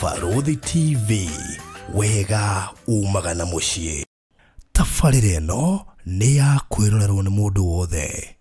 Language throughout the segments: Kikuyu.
Barũthi TV, wega umaga na mũciĩ. Tabarĩra ĩno nĩ ya kwĩrorerwo nĩ mũndũ wothe.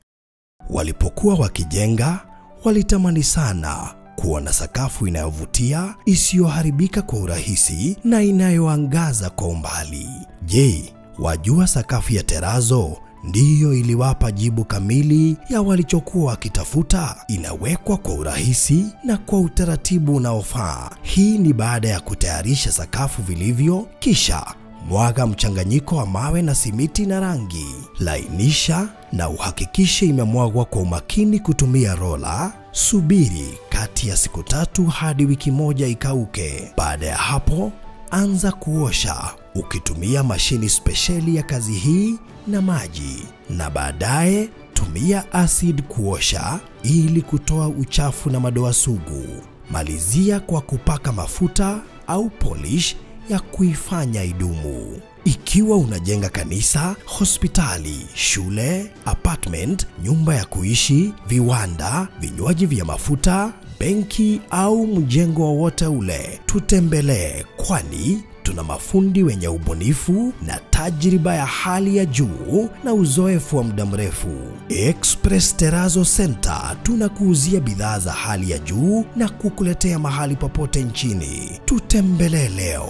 Walipokuwa wakijenga, walitamani sana kuona sakafu inayovutia, isiyoharibika kwa urahisi na inayoangaza kwa umbali. Je, wajua sakafu ya terazo ndiyo iliwapa jibu kamili ya walichokuwa wakitafuta? Inawekwa kwa urahisi na kwa utaratibu unaofaa. Hii ni baada ya kutayarisha sakafu vilivyo, kisha mwaga mchanganyiko wa mawe na simiti na rangi. Lainisha na uhakikishe imemwagwa kwa umakini kutumia rola. Subiri kati ya siku 3 hadi wiki 1 ikauke. Baada ya hapo, anza kuosha ukitumia mashini spesheli ya kazi hii na maji, na baadaye tumia acid kuosha ili kutoa uchafu na madoa sugu. Malizia kwa kupaka mafuta au polish ya kuifanya idumu. Ikiwa unajenga kanisa, hospitali, shule, apartment, nyumba ya kuishi, viwanda, vinywaji vya mafuta, benki au mjengo wowote ule, tutembelee, kwani tuna mafundi wenye ubunifu na tajriba ya hali ya juu na uzoefu wa muda mrefu. Express Terrazzo Center tunakuuzia bidhaa za hali ya juu na kukuletea mahali popote nchini. Tutembelee leo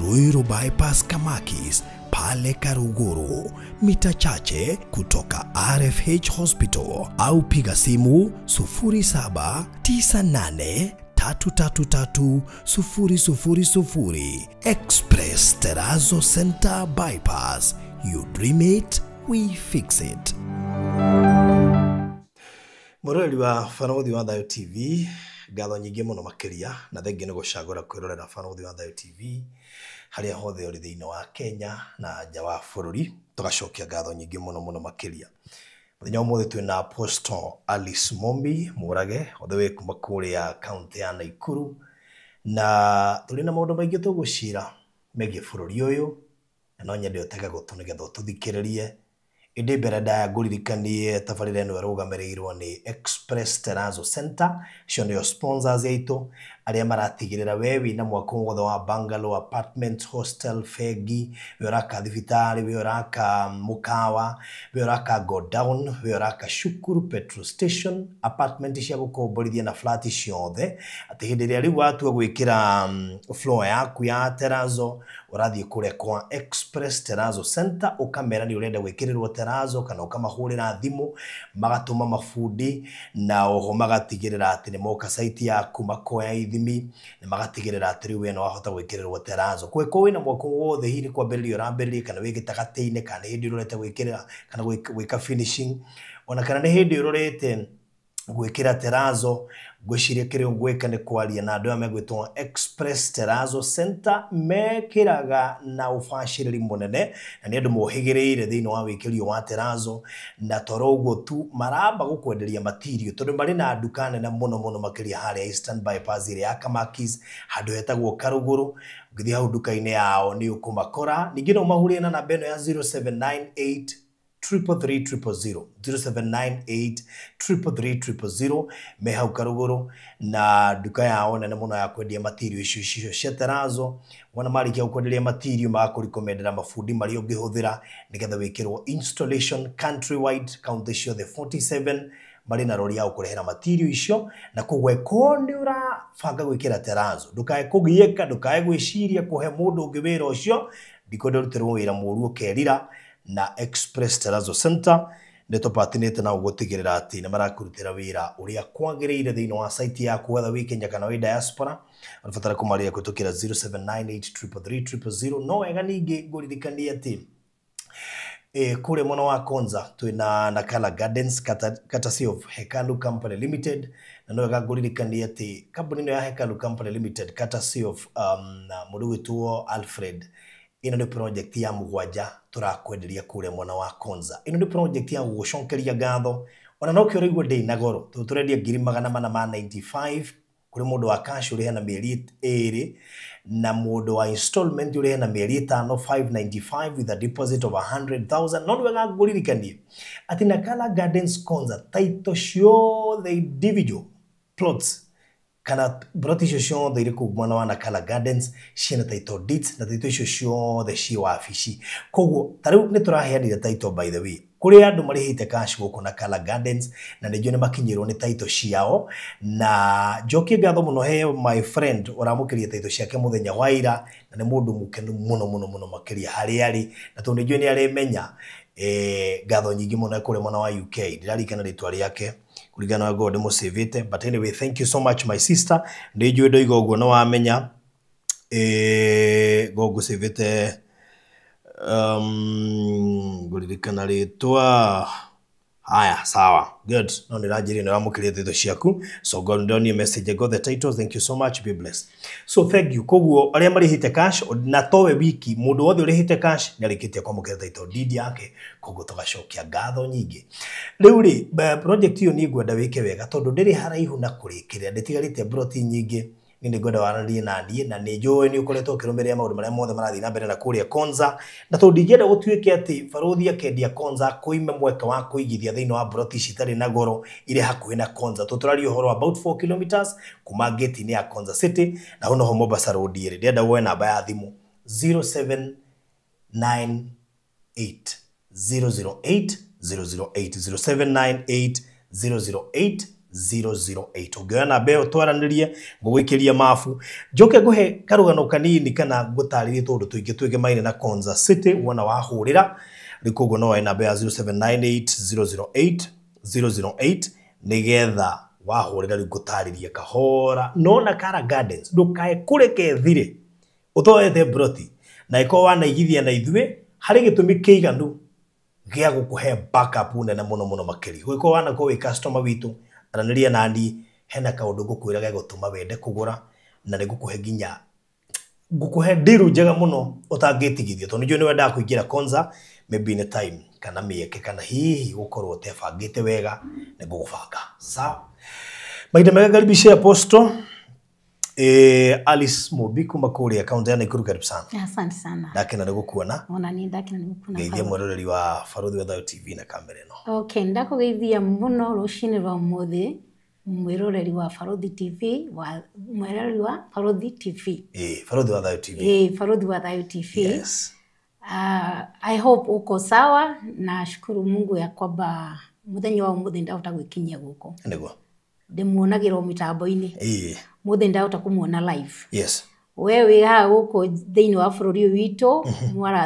Ruiru Bypass Kamakis pale Karuguru, mita chache kutoka RFH Hospital, au piga simu 0798 333 000. Express Terrazzo Center Bypass. You dream it, we fix it. Mũroreri wa Barũthi wa Thayũ TV, ngatho nyingĩ mũno makĩria na thengiũ nĩ gũcagũra kwĩrorera Barũthi wa Thayũ TV harĩa hothe ũrĩ thĩinĩ wa Kenya na nja wa bũrũri, tũgacokia ngatho nyingĩ mũno mũno makĩria. Mũthenya ũmũthĩ twĩna Apostle Alice Mumbi Mũrage, othe wĩ kuma kũrĩa kaunti ya Nakuru, na tũrĩ na maũndũ maingĩ tũgũcira megiĩ bũrũri ũyũ, na no nyende ũtege gũtũ nĩgetha ũtũthikĩrĩrie. Ĩndĩ mbere ndaya ngũririkanie tabarĩra ĩno ĩrũgamĩrĩirwo nĩ Express Terrazzo Center, icio nĩo sponsors aitũ arĩa maratigĩrĩra we wĩna mwako wothe wa bungalow, apartment, hostel, bengi, we ũraka thibitarĩ, we ũraka mũkawa, we ũraka godown, we ũraka cukuru, petrol station, apartment cia gũkomborithia na flat ciothe, atĩ hĩndĩ ĩrĩa rĩu watua gwĩkĩra floor yaku ya terrazzo, ũrathiĩ kũrĩa kwa Express Terrazzo Center ũkamera nĩ ũrenda gwĩkĩrĩrwo terrazzo, kana ũkamahũrĩra thimũ magatũma mabundi, na oho magatigĩrĩra atĩ nĩ moka site yaku makoya ithimi na magatigĩrĩra atĩ rĩu we no wahota gwĩkĩrĩrwo terrazzo. Kũngĩkorwo wĩna mwako wothe hihi nĩ kwambĩrĩria ũrambĩrĩria, kana wĩ gĩtagatĩ-inĩ, kana nĩ hĩndĩ ũrorete gwĩkĩra kana gwĩka finishing, ona kana nĩ hĩndĩ ũrorete gwĩkĩra terrazzo, ngwĩciria kĩrĩa ũgwĩka nĩ kwaria na andũ aya megwĩtwo Express Terrazzo Center, mekĩraga na ũbacĩrĩri mũnene na nĩ andũ mohĩgĩrĩire thĩinĩ wa wĩkĩri wa terrazzo, na toro ũguo tu maramba gũkwenderia material tondũ marĩ na nduka nene mũno mũno makĩria harĩa Eastern Bypass ĩrĩa ya Kamakis, handũ hetagwo Karuguru. Ũngĩthiĩ hau nduka-inĩ yao nĩ ũkũmakora. Ningĩ no ũmahũrĩre na namba ĩno ya 0798 333 000, 0798 333 000, me hau Karuguru na nduka yao nene mũno ya kwendia material icio icio cia terrazzo. Wona marĩkia gũkwenderia material magakũrecommendera mabundi marĩa ũngĩhũthĩra nĩgetha wĩkĩrwo installation countrywide, county ciothe 47 marĩ na rori ya gũkũrehera material icio. Na koguo ĩkorwo nĩ ũrabanga gwĩkĩra terrazzo, ndũkae kũgiĩka, ndũkae gwĩciria kũhe mũndũ ũngĩ wĩra ũcio, ndikwenda ũrutĩrwo wĩra mũru ũkerira. Na Express Terrazzo Center nĩ tũpatinĩte na gũtigĩrĩra atĩ nĩ marakũrutĩra wĩra ũrĩa kwagĩrĩire thĩinĩ wa site yaku, whether wĩ Kenya kana wĩ diaspora. Ũrabatara kũmarĩha kũhĩtũkĩra 0798 333 000. No wega ningĩ ngũririkanie atĩ kũrĩa mwena wa Konza twĩna Nakala Gardens courtesy of Hekalu Company Limited, na no wega ngũririkanie atĩ kambuni ĩno ya Hekalu Company Limited courtesy of mũndũ gwĩtwo Alfred, ĩno nĩ project ya mũgwanja tũrakwenderia kũrĩa mwena wa Konza. Ĩno nĩ project ya gũgũcokeria ngatho, ona no kĩo ũraigua ndĩ na goro, tondũ tũrendia 495,000 kũrĩ mũndũ wa cash ũrĩhe na mĩeri 2, na mũndũ wa installment ũrĩhe na mĩeri 5, 595 with a deposit of 100,000. No nĩ wega ngũririkanie atĩ Nakala Gardens Konza title ciothe individual plots Kana broti icio ciothe irĩ kũu mwena wa Nakala Gardens ciĩna title deeds, na title icio ciothe ciĩ wabici. Koguo ta rĩu nĩ tũraheanire title, by the way, kũrĩ andũ marĩhĩte cash gũkũ Nakala Gardens, na nĩnjũĩ nĩ makinyĩrwo nĩ title ciao. Na njokie ngatho mũno he my friend ũramũkĩria title ciake mũthenya wa ira, na nĩ mũndũ mũkenu mũno mũno mũno makĩria harĩa arĩ, na tondũ nĩnjũĩ nĩ arĩmenya, ngatho nyingĩ mũno kũrĩa mwena wa UK. Ndĩraririkana rĩtwa rĩake kũringana na ngorwo ndĩmũcĩvĩte, but anyway, thank you so much, my sister. Nĩnjũĩ ndoiga ũguo nĩ wamenya, ngo ngũcĩvĩte, ngũririkana rĩtwa. Haya, sawa, good. No nĩranjĩrire nĩ wamũkĩrĩte title ciaku, so God ndonire message, I got the titles, thank you so much, be blessed. So thank you. Koguo arĩa marĩhĩte cash, na towe wiki, mũndũ wothe ũrĩhĩte cash nĩ arĩkĩtie kwamũkĩra title deed yake. Koguo tũgacokia ngatho nyingĩ. Rĩu rĩ, project ĩyo niĩ ngwenda wĩke wega tondũ ndĩrĩ haraihu na kũrĩkĩrĩra, ndĩtigarĩte broti nyingĩ. Niĩ nĩngwenda waranĩrie na niĩ, na nĩ njũĩ nĩ ũkoretwo ũkĩrũmĩrĩra maũndũ marĩa mothe marathiĩ na mbere na kũrĩa Konza, na tondũ ndingĩenda gũtuĩke atĩ barũthi akendia Konza kũime mweke wa kũigithia thĩinĩ wa broti ici itarĩ na goro irĩ hakuhĩ na Konza. Tũtũraria ũhoro about 4 kilometers kuma gate-inĩ ya Konza City, na hau noho Mombasa Road ĩrĩ. Ndĩrenda woe namba ya thimũ 0798 008 008, 0798 008 008. Ũngĩoya namba ĩyo twaranĩrie, ngũgũikĩria mabu, njoke ngũhe karũgano kanini kana ngũtarĩrie tũũndũ tũingĩ twĩgemaine na Konza City wona wahũrĩra. Rĩu koguo no woe namba ya 0798 008 008 nĩgetha wahũrĩra rĩu ngũtarĩrie kahora. No Nakala Gardens ndũkae kũreke ĩthire ũtoete broti, na ĩkorwo wanaigithia na ithuĩ harĩ gĩtũmi kĩiganu gĩa gũkũhe backup nene mũno mũno makĩria. Gũgĩkorwo wanakorwo wĩ customer witũ, aranĩria nani, hena kaũndũ ngũkwĩra gegũtũma wende kũgũra, na nĩ ngũkũhe nginya ngũkũhe deal njega mũno ũtangĩtigithia, tondũ nĩnjũĩ nĩ wendaga kũingĩra Konza, maybe nĩ time kana mĩeke kana hihi gũkorwo ũtebangĩte wega, nĩ ngũgũbanga. Sawa, mahinda mega. Karibishe Apostle Alice Mumbi kuma kũrĩa kaunti ya Nakuru, karibu sana. Asante sana. Ndakena nĩ gũkuona. Ona ni ndakena nĩ gũkuona. Ngeithia mwĩroreri wa Barũthi wa Thayũ TV na kamera ĩno. Okay, ndakũgeithia mũno rũcinĩ rwa ũmũthĩ mwĩroreri wa Barũthi TV, wa mwĩroreri wa Barũthi TV. Barũthi wa Thayũ TV. Barũthi wa Thayũ TV. Yes. I hope uko sawa, na shukuru Mungu ya kwamba muthenya wa ũmũthĩ ndahota gwĩkinyia gũkũ. Nĩguo. Ndĩmuonagĩra o mĩtambo-inĩ. Mũthĩ ndahota kũmuona live. We wĩ haha gũkũ thĩinĩ wa bũrũri ũyũ witũ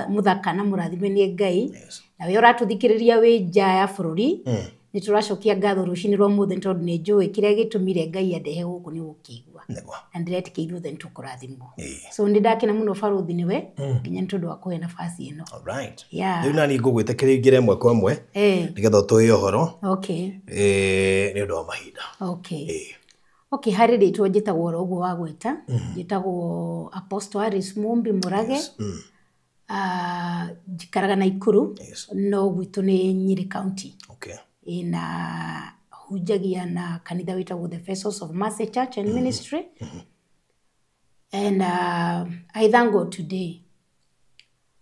mũthaka na mũrathime nĩ Ngai. Na we ũratũthikĩrĩria wĩ nja ya bũrũri, nĩ tũracokia ngatho rũcinĩ rwa ũmũthĩ tondũ nĩ njũĩ kĩrĩa gĩtũmire Ngai andehe gũkũ nĩ gũkĩigua. Na ndĩretĩkia ithuothe nĩ tũkũrathimwo. So nĩ ndakena mũno barũthi nĩwe nginya nĩ tondũ wa kũhe nafasi ĩno. All right. Yeah. Rĩu nani ngũgwĩtĩkĩria ingĩre ĩmwe kwa ĩmwe nĩgetha ũtũhe ũhoro, nĩ ũndũ wa mahinda. Okay, harĩ rĩtwa njĩtagwo oro ũguo wagweta, njĩtagwo Apostle Alice Mumbi Mũrage. Njikaraga Naikuru, no gwitũ nĩ Nyĩrĩ County. Na hunjagia na kanitha wĩtagwo The Vessels of Mercy Church and Ministry. And I thank God today.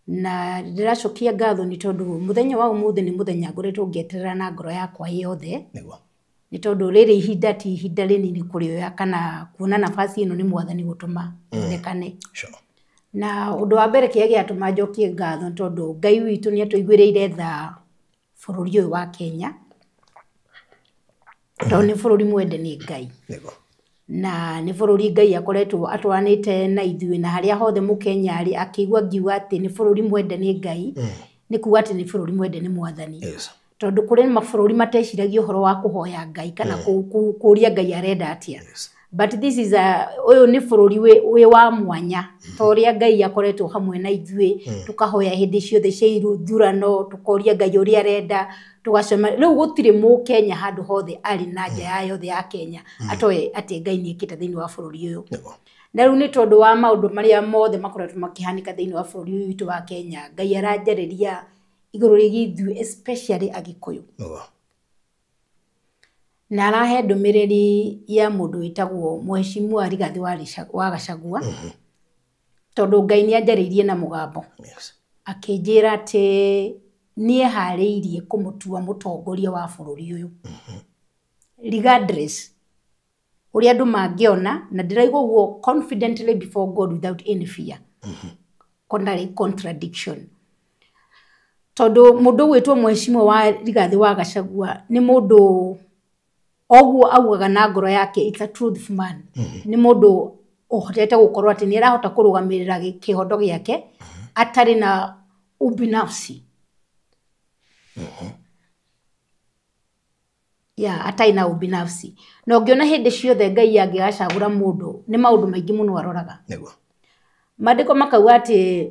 Na ndĩracokia ngatho nĩ tondũ mũthenya wa ũmũthĩ nĩ mũthenya ngoretwo ngĩeterera na ngoro yakwa yothe. Nĩ tondũ rĩrĩ ihinda ti ihinda rĩnini kũrĩoya kana kuona nafasi ĩno nĩ mwathani gũtũma yonekane. Na ũndũ wa mbere kĩrĩa gĩatũma njokie ngatho nĩ tondũ Ngai witũ nĩ atũiguĩrĩire tha bũrũri ũyũ wa Kenya. Tondũ nĩ bũrũri mwende nĩ Ngai. Na nĩ bũrũri Ngai akoretwo atwaranĩte na ithuĩ, na harĩa hothe mũkenya arĩ akĩigua ngiuga atĩ nĩ bũrũri mwende nĩ Ngai, nĩ kuga atĩ nĩ bũrũri mwende nĩ mwathani. Tondũ kũrĩ mabũrũri mateciragia ũhoro wa kũhoya Ngai kana kũria Ngai arenda atĩa. But this is a, ũyũ nĩ bũrũri wĩ wa mwanya ta ũrĩa Ngai akoretwo hamwe na ithuĩ, tũkahoya hĩndĩ ciothe cia ithurano, tũkoria Ngai ũrĩa arenda, tũgacema. Rĩu gũtirĩ mũkenya handũ hothe arĩ na nja ya yothe ya Kenya atoĩ atĩ Ngai nĩ ekĩte thĩinĩ wa bũrũri ũyũ. Na rĩu nĩ tondũ wa maũndũ marĩa mothe makoretwo makĩhanĩka thĩinĩ wa bũrũri ũyũ witũ wa Kenya, Ngai aranjarĩria igũrũ rĩgiĩ ithuĩ especially Agĩkũyũ. Na arahe ndũmĩrĩri ya mũndũ wĩtagwo Mheshimiwa Rigathĩ wa Gachagua, tondũ Ngai nĩ anjarĩirie na mũgambo. Akĩnjĩra atĩ Ũrĩa andũ mangĩona na ndĩraigua ũguo confidently before God without any fear. Konarĩ contradiction. Tondũ mũndũ ũgwĩtwo mheshimiwa wa Rigathĩ wa Gachagua nĩ mũndũ oguo augaga na ngoro yake, it's a truthful man. Nĩ mũndũ ũhotete gũkorwo atĩ nĩ arahota kũrũgamĩrĩra kĩhoto gĩake atarĩ na ubinafsi. Ya atarĩ na ubinafsi. Na ũngĩona hĩndĩ ciothe Ngai angĩgacagũra mũndũ nĩ maũndũ maingĩ mũno aroraga. Nĩguo. Maandĩko makauga atĩ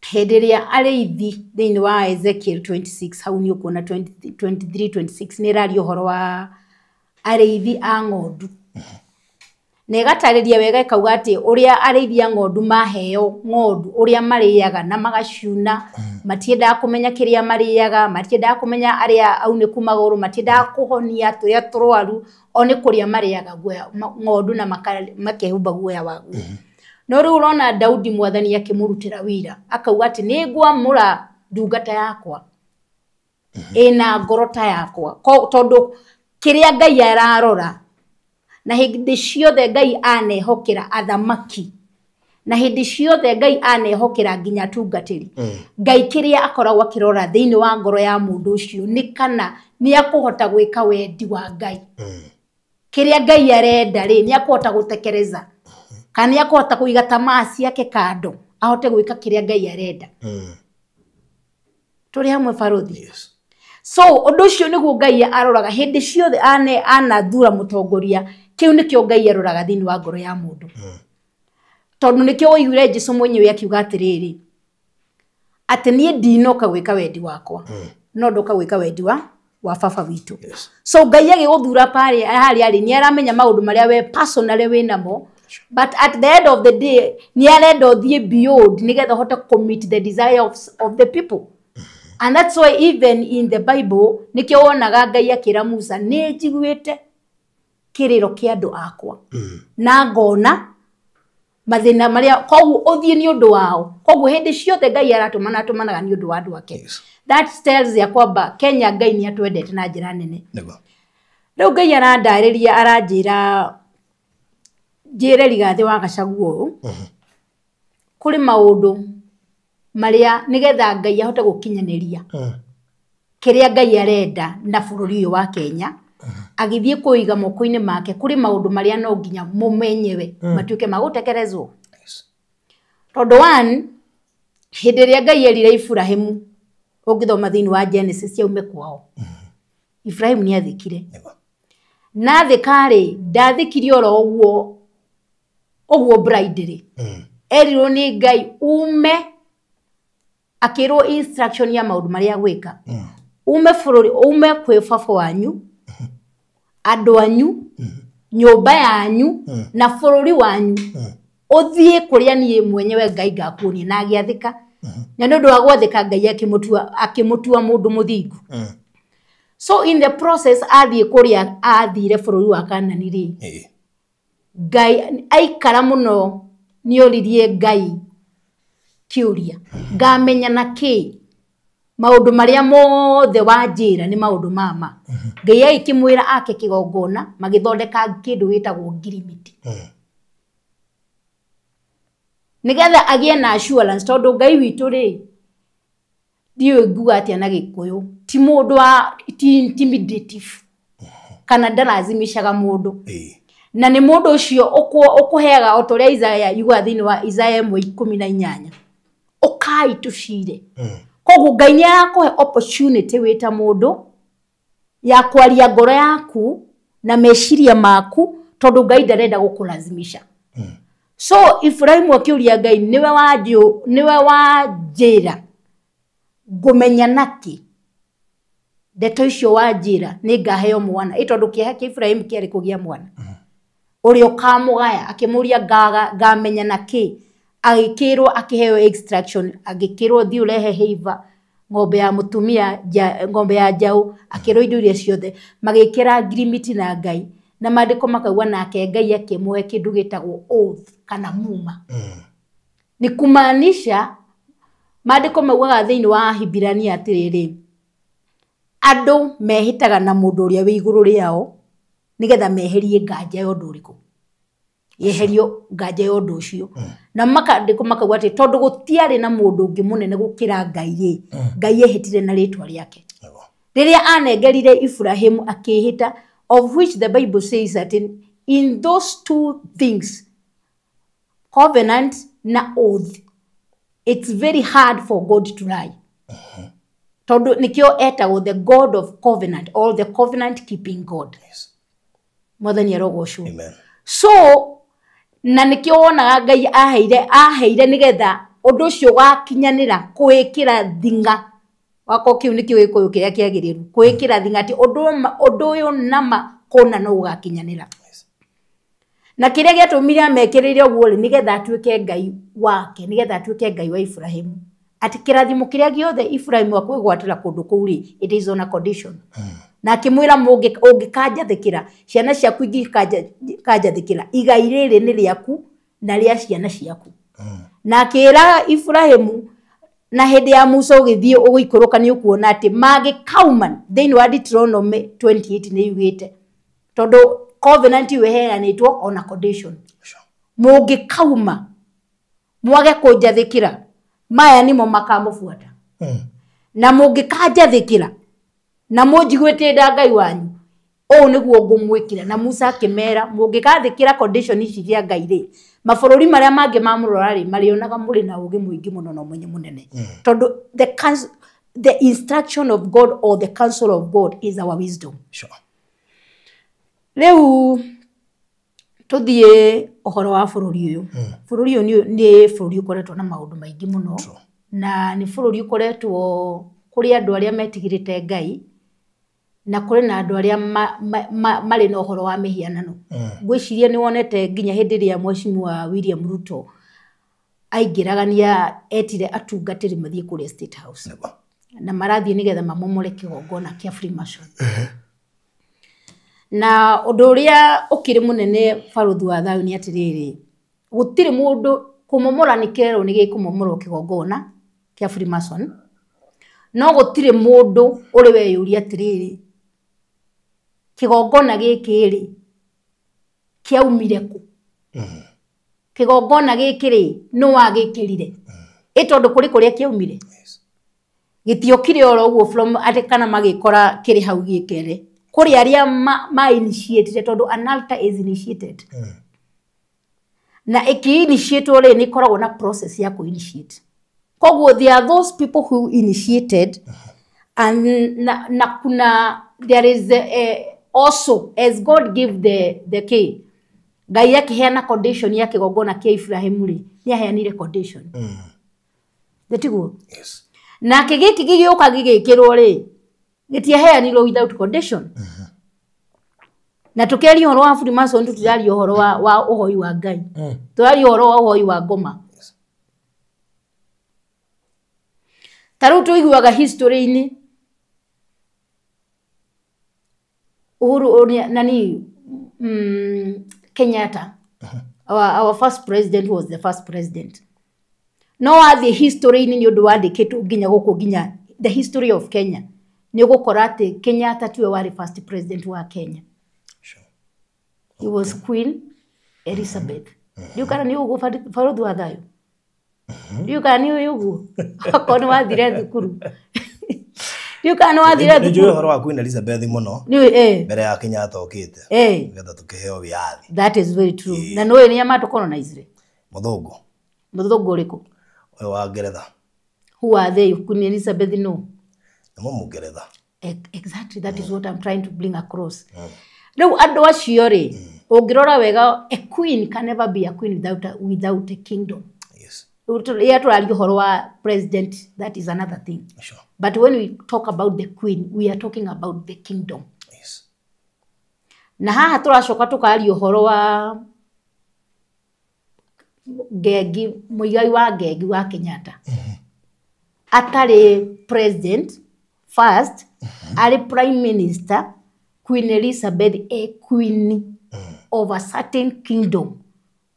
hĩndĩ ĩrĩa arĩithi thĩinĩ wa Ezekiel 26 hau nĩ ũkuona 23 26 nĩ ĩraria ũhoro wa arĩithi a ng'ondu. Na ĩgatarĩria wega ĩkauga atĩ ũrĩa arĩithi a ng'ondu maheo ng'ondu ũrĩa marĩaga na magaciuna, matiendaga kũmenya kĩrĩa marĩaga, matiendaga kũmenya arĩa aunĩku magũrũ, matiendaga kũhonia tũrĩa tũrwaru, o nĩ kũrĩa marĩaga guoya ng'ondu na makehumba guoya waguo. No rĩu ũrona Daudi mwathani akĩmũrutĩra wĩra akauga atĩ nĩ ngwamũra ndungata yakwa ĩna ngoro ta yakwa, tondũ kĩrĩa Ngai ararora na hĩndĩ ciothe Ngai anehokera athamaki na hĩndĩ ciothe Ngai anehokera nginya atungatĩri, Ngai kĩrĩa akoragwo akĩrora thĩinĩ wa ngoro ya mũndũ ũcio nĩ kana nĩ akũhota gwĩka wendi wa Ngai. Kĩrĩa Ngai arenda rĩ, nĩ akũhota gũtekereza kana nĩ akũhota kũiga tamaa ciake kando ahote gwĩka kĩrĩa Ngai arenda. Tũrĩ hamwe barothi. Yes. So ũndũ ũcio nĩguo Ngai aroraga hĩndĩ ciothe anathura mũtongoria, kĩu nĩkĩo Ngai aroraga thĩinĩ wa ngoro ya mũndũ. Tondũ nĩkĩo waiguire Jesũ mwenyewe akiuga atĩrĩrĩ, atĩ niĩ ndinoka gwĩka wendi wakwa, no ndoka gwĩka wendi wa baba witũ. Yes. So Ngai agĩgũthura harĩa arĩ nĩ aramenya maũndũ marĩa we personally wĩnamo, but at the end of the day nĩ arenda ũthiĩ beyond nĩgetha ũhote commit the desire of the people. And that's why even in the Bible nĩkĩo wonaga Ngai akĩra Musa, nĩ njiguĩte kĩrĩro kĩa andũ akwa na ngona mathĩna marĩa, koguo ũthiĩ nĩ ũndũ wao. Koguo hĩndĩ ciothe Ngai aratũmana atũmanaga nĩ ũndũ wa andũ ake. Yes. That tells ya kwamba Kenya Ngai nĩ atwendete na njĩra nene. Nĩguo. Rĩu Ngai arandarĩria aranjĩra njĩre Rigathĩ wa Gachagua ũũ, kũrĩ maũndũ marĩa nĩgetha Ngai ahote gũkinyanĩria kĩrĩa Ngai arenda na bũrũri ũyũ wa Kenya, agĩthiĩ kũiga moko-inĩ make kũrĩ maũndũ marĩa no nginya mũmenyewe matuĩke ma gũtekerezwo. Yes. Tondũ one, hĩndĩ ĩrĩa Ngai erire Iburahĩmu, ũngĩthoma thĩinĩ wa Genesis yaume kwao, Iburahĩmu nĩ athĩkire. Nĩguo. Na athĩka rĩ, ndathĩkire oro ũguo ũguo blindly. Erirwo nĩ Ngai ume, akĩrwo instruction ya maũndũ marĩa gwĩka. Ume bũrũri, ume kwĩ baba wanyu, andũ anyu, nyũmba yanyu, na bũrũri wanyu, ũthiĩ kũrĩa niĩ mwenyewe Ngai ngakuonia. Na agĩathĩka. Na nĩ ũndũ wa gwathĩka Ngai akĩmũtua mũndũ mũthingu. So in the process athiĩ kũrĩa athire bũrũri wa Kanani rĩ, Ngai aikara mũno nĩ oririe Ngai kĩũria, ngamenya na kĩ maũndũ marĩa mothe wanjĩra nĩ maũndũ mama. Ngai agĩkĩmwĩra ake kĩgongona, magĩthondeka kĩndũ gĩtagwo ngirimiti, nĩgetha agĩe na assurance, tondũ Ngai witũ rĩ, ndiũĩ nguga atĩa na Gĩkũyũ, ti mũndũ wa ti intimidative kana ndarazimishaga mũndũ. Na nĩ mũndũ ũcio ũkũheaga o ta ũrĩa Isaiah yugaga thĩinĩ wa Isaiah 1:18, ũkai tũcire. Koguo Ngai nĩ arakũhe opportunity wĩ ta mũndũ ya kwaria ngoro yaku na meciria maku, tondũ Ngai ndarenda gũkũlazimisha. So Ibrahimu akĩũria Ngai, nĩwe wanjĩra ngũmenya nakĩ ndeto icio wanjĩra nĩ ngaheo mwana, ĩ tondũ kĩeha kĩa Ibrahimu kĩarĩ kũgĩa mwana ũrĩa ũkamũgaya. Akĩmũria ngamenya nakĩ, agĩkĩrwo akĩheo extraction, agĩkĩrwo thiĩ ũrehe heiva, ng'ombe ya mũtumia, ng'ombe ya njaũ, akĩrwo indo iria ciothe, magĩkĩra ngirimiti na Ngai. Na maandĩko makauga nake Ngai akĩmũhe kĩndũ gĩtagwo oath kana muma. Ni kumaanisha maandĩko maugaga thĩinĩ wa Hibirania atĩrĩrĩ, andũ mehĩtaga na mũndũ ũrĩa wĩ igũrũ rĩao Nĩgetha meherie nganja ya ũndũ ũrĩkũ? Yeherio nganja ya ũndũ ũcio. Na makandĩko makauga atĩ tondũ gũtiarĩ na mũndũ ũngĩ mũnene gũkĩra Ngai rĩ, Ngai ehĩtire na rĩtwa rĩake. Rĩrĩa anengerire Ibrahimu akĩĩhĩta, of which the Bible says that in those two things, covenant na oath, it's very hard for God to lie. Tondũ nĩkĩo etagwo the God of covenant or the covenant keeping God. Yes. Mwathani arogocwo. Amen. So na nĩkĩo wonaga Ngai aheire nĩgetha ũndũ ũcio wakinyanĩra kwĩkĩra thinga wako kĩu nĩkĩo gĩkũyũ kĩrĩa kĩagĩrĩru kwĩkĩra thinga atĩ ũndũ ũyũ nama kũna no ũgakinyanĩra. Yes. Na kĩrĩa gĩatũmire amekĩrĩre ũguo rĩ, nĩgetha atuĩke Ngai wake, nĩgetha atuĩke Ngai wa Ibrahimu, atĩ kĩrathimo kĩrĩa gĩothe Ibrahimu akwĩgwatĩra kũndũ kũu rĩ, it is on a condition. Na akĩmwĩra ũngĩkanjathĩkĩra, ciana ciaku ingĩkanjathĩkĩra, igai rĩrĩ nĩ rĩaku na rĩa ciana ciaku. Na akĩra Ibrahimu, na hĩndĩ ya Musa ũgĩthiĩ ũgĩikũrũka nĩ ũkuona atĩ mangĩkauma thĩinĩ wa Deuteronomy 28 nĩ yugĩte, tondũ covenant ĩyo ĩheanĩtwo on a condition. Sure. Mũngĩkauma mwage kũnjathĩkĩra, maya nĩmo makamũbuata. Na mũngĩkanjathĩkĩra na mũnjiguĩte nda Ngai wanyu, ũũ nĩguo ngũmwĩkĩra. Na Musa akĩmera mũngĩgathĩkĩra condition ici cia Ngai rĩ, mabũrũri marĩa mangĩ mamũrora rĩ, marĩonaga mũrĩ na ũũgĩ mũingĩ mũno na ũmenyo mũnene. Tondũ the instruction of God or the counsel of God is our wisdom. Sure. Rĩu tũthiĩ ũhoro wa bũrũri ũyũ. Bũrũri ũyũ nĩ bũrũri ũkoretwo na maũndũ maingĩ mũno. Na nĩ bũrũri ũkoretwo kũrĩ andũ arĩa metigĩrĩte Ngai na kũrĩ na andũ arĩa marĩ na ũhoro wa mĩhianano. Ngwĩciria nĩ wonete nginya hĩndĩ ĩrĩa Mheshimiwa William Ruto aingĩraga nĩ etire atungatĩri mathiĩ kũrĩa State House. Na marathiĩ nĩgetha mamomore kĩgongona kĩa Freemason. Na ũndũ ũrĩa ũkĩrĩ mũnene barũthi wa thayũ nĩ atĩrĩrĩ, gũtirĩ mũndũ kũmomora nĩ kĩrerwo nĩ gĩkũmomorwo kĩgongona kĩa Freemason, no gũtirĩ mũndũ ũrĩ weyũria atĩrĩrĩ, kĩgongona gĩkĩ rĩ kĩaumire kũ? Kĩgongona gĩkĩ rĩ nũ wagĩkĩrire? Ĩ tondũ kũrĩ kũrĩa kĩaumire, gĩtiokire oro ũguo from atĩ kana magĩkora kĩrĩ hau gĩkere. Kũrĩ arĩa ma initiated, tondũ an altar is initiated. Na ĩkĩ-initiatwo rĩ, nĩ ĩkoragwo na process ya kũ-initiate. Koguo there are those people who initiated, and na kuna there is also as God gave the key, Ngai akĩheana condition ya kĩgongona kĩa Ibrahimu rĩ, nĩ aheanire condition. Nĩtiguo? Yes. Nake gĩkĩ gĩgĩũka gĩgĩkĩrwo rĩ, gĩtiaheanirwo without condition. Na tũkĩaria ũhoro wa Freemason tũtiraria ũhoro wa ũhoi wa Ngai. Tũraria ũhoro wa ũhoi wa ngoma. Ta rĩu tũiguaga history-inĩ Uhuru nani Kenyatta, our first president was the first president. No wathiĩ history-inĩ nĩ ũndũ wandĩkĩtwo nginya gũkũ nginya the history of Kenya, nĩ ũgũkora atĩ Kenyatta tiwe warĩ first president wa Kenya. Sure. He was Queen Elizabeth. Ndiũĩ kana nĩ ũguo barũthi wa thayũ? Ndiũĩ kana nĩ ũguo? Okorwo nĩ wathire thukuru. Ndiũĩ kana nĩ wathire Nĩ njũĩ thukuru. ũhoro wa Queen Elizabeth mũno. Nĩũĩ, eh. Mbere ya Kenyatta okĩte. Eh. Nĩgetha tũkĩheo wĩyathi. That is very true. Na nĩũĩ nĩa matũcolonizire? Mũthũngũ. Mũthũngũ ũrĩkũ? Ũyũ wa Ngeretha. Who are they? Queen Elizabeth no. Nĩ Mũngeretha. Exactly, that is what I'm trying to bring across. Rĩu andũ acio rĩ, ũngĩrora wega, a queen can never be a queen without a kingdom. Yes. Rĩrĩa tũraria ũhoro wa president, that is another thing. Sure. But when we talk about the queen, we are talking about the kingdom. Yes. Na haha tũracoka tũkaria ũhoro wa Ngengi, Muigai wa Ngengi wa Kenyatta. Atarĩ president first, arĩ prime minister, Queen Elizabeth a queen of a certain kingdom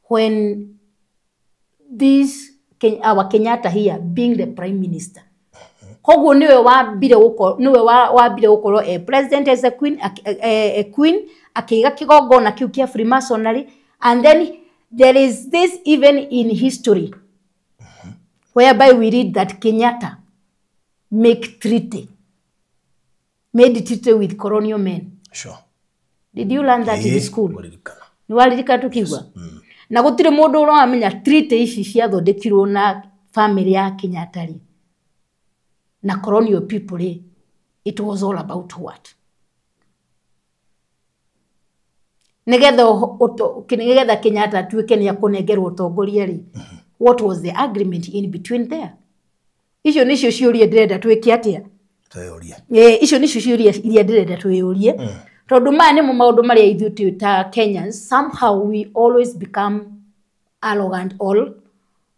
when this our Kenyatta here being the prime minister. Koguo niwe wambire gukorwo, niwe wambire gukorwo a president as a queen, a queen Akĩiga kĩgongona kĩu kĩa Freemasonry, and then there is this even in history whereby we read that Kenyatta made treaty with colonial men. Sure. Did you learn that in school? Nĩ waririkana tukiigua? Na gũtirĩ mũndũ ũramenya treaty ici ciathondekirwo na family ya Kenyatta rĩ na colonial people rĩ, it was all about what? Nĩgetha Kenyatta atuĩke nĩ akũnengerwo ũtongoria rĩ, what was the agreement in between there? Icio nĩcio ciũria ndĩrenda twĩke atĩa? Twĩyũrie. Icio nĩcio ciũria iria ndĩrenda twĩyũrie. Tondũ maya nĩmo maũndũ marĩa ithuĩ twĩ ta Kenyans, somehow we always become arrogant all,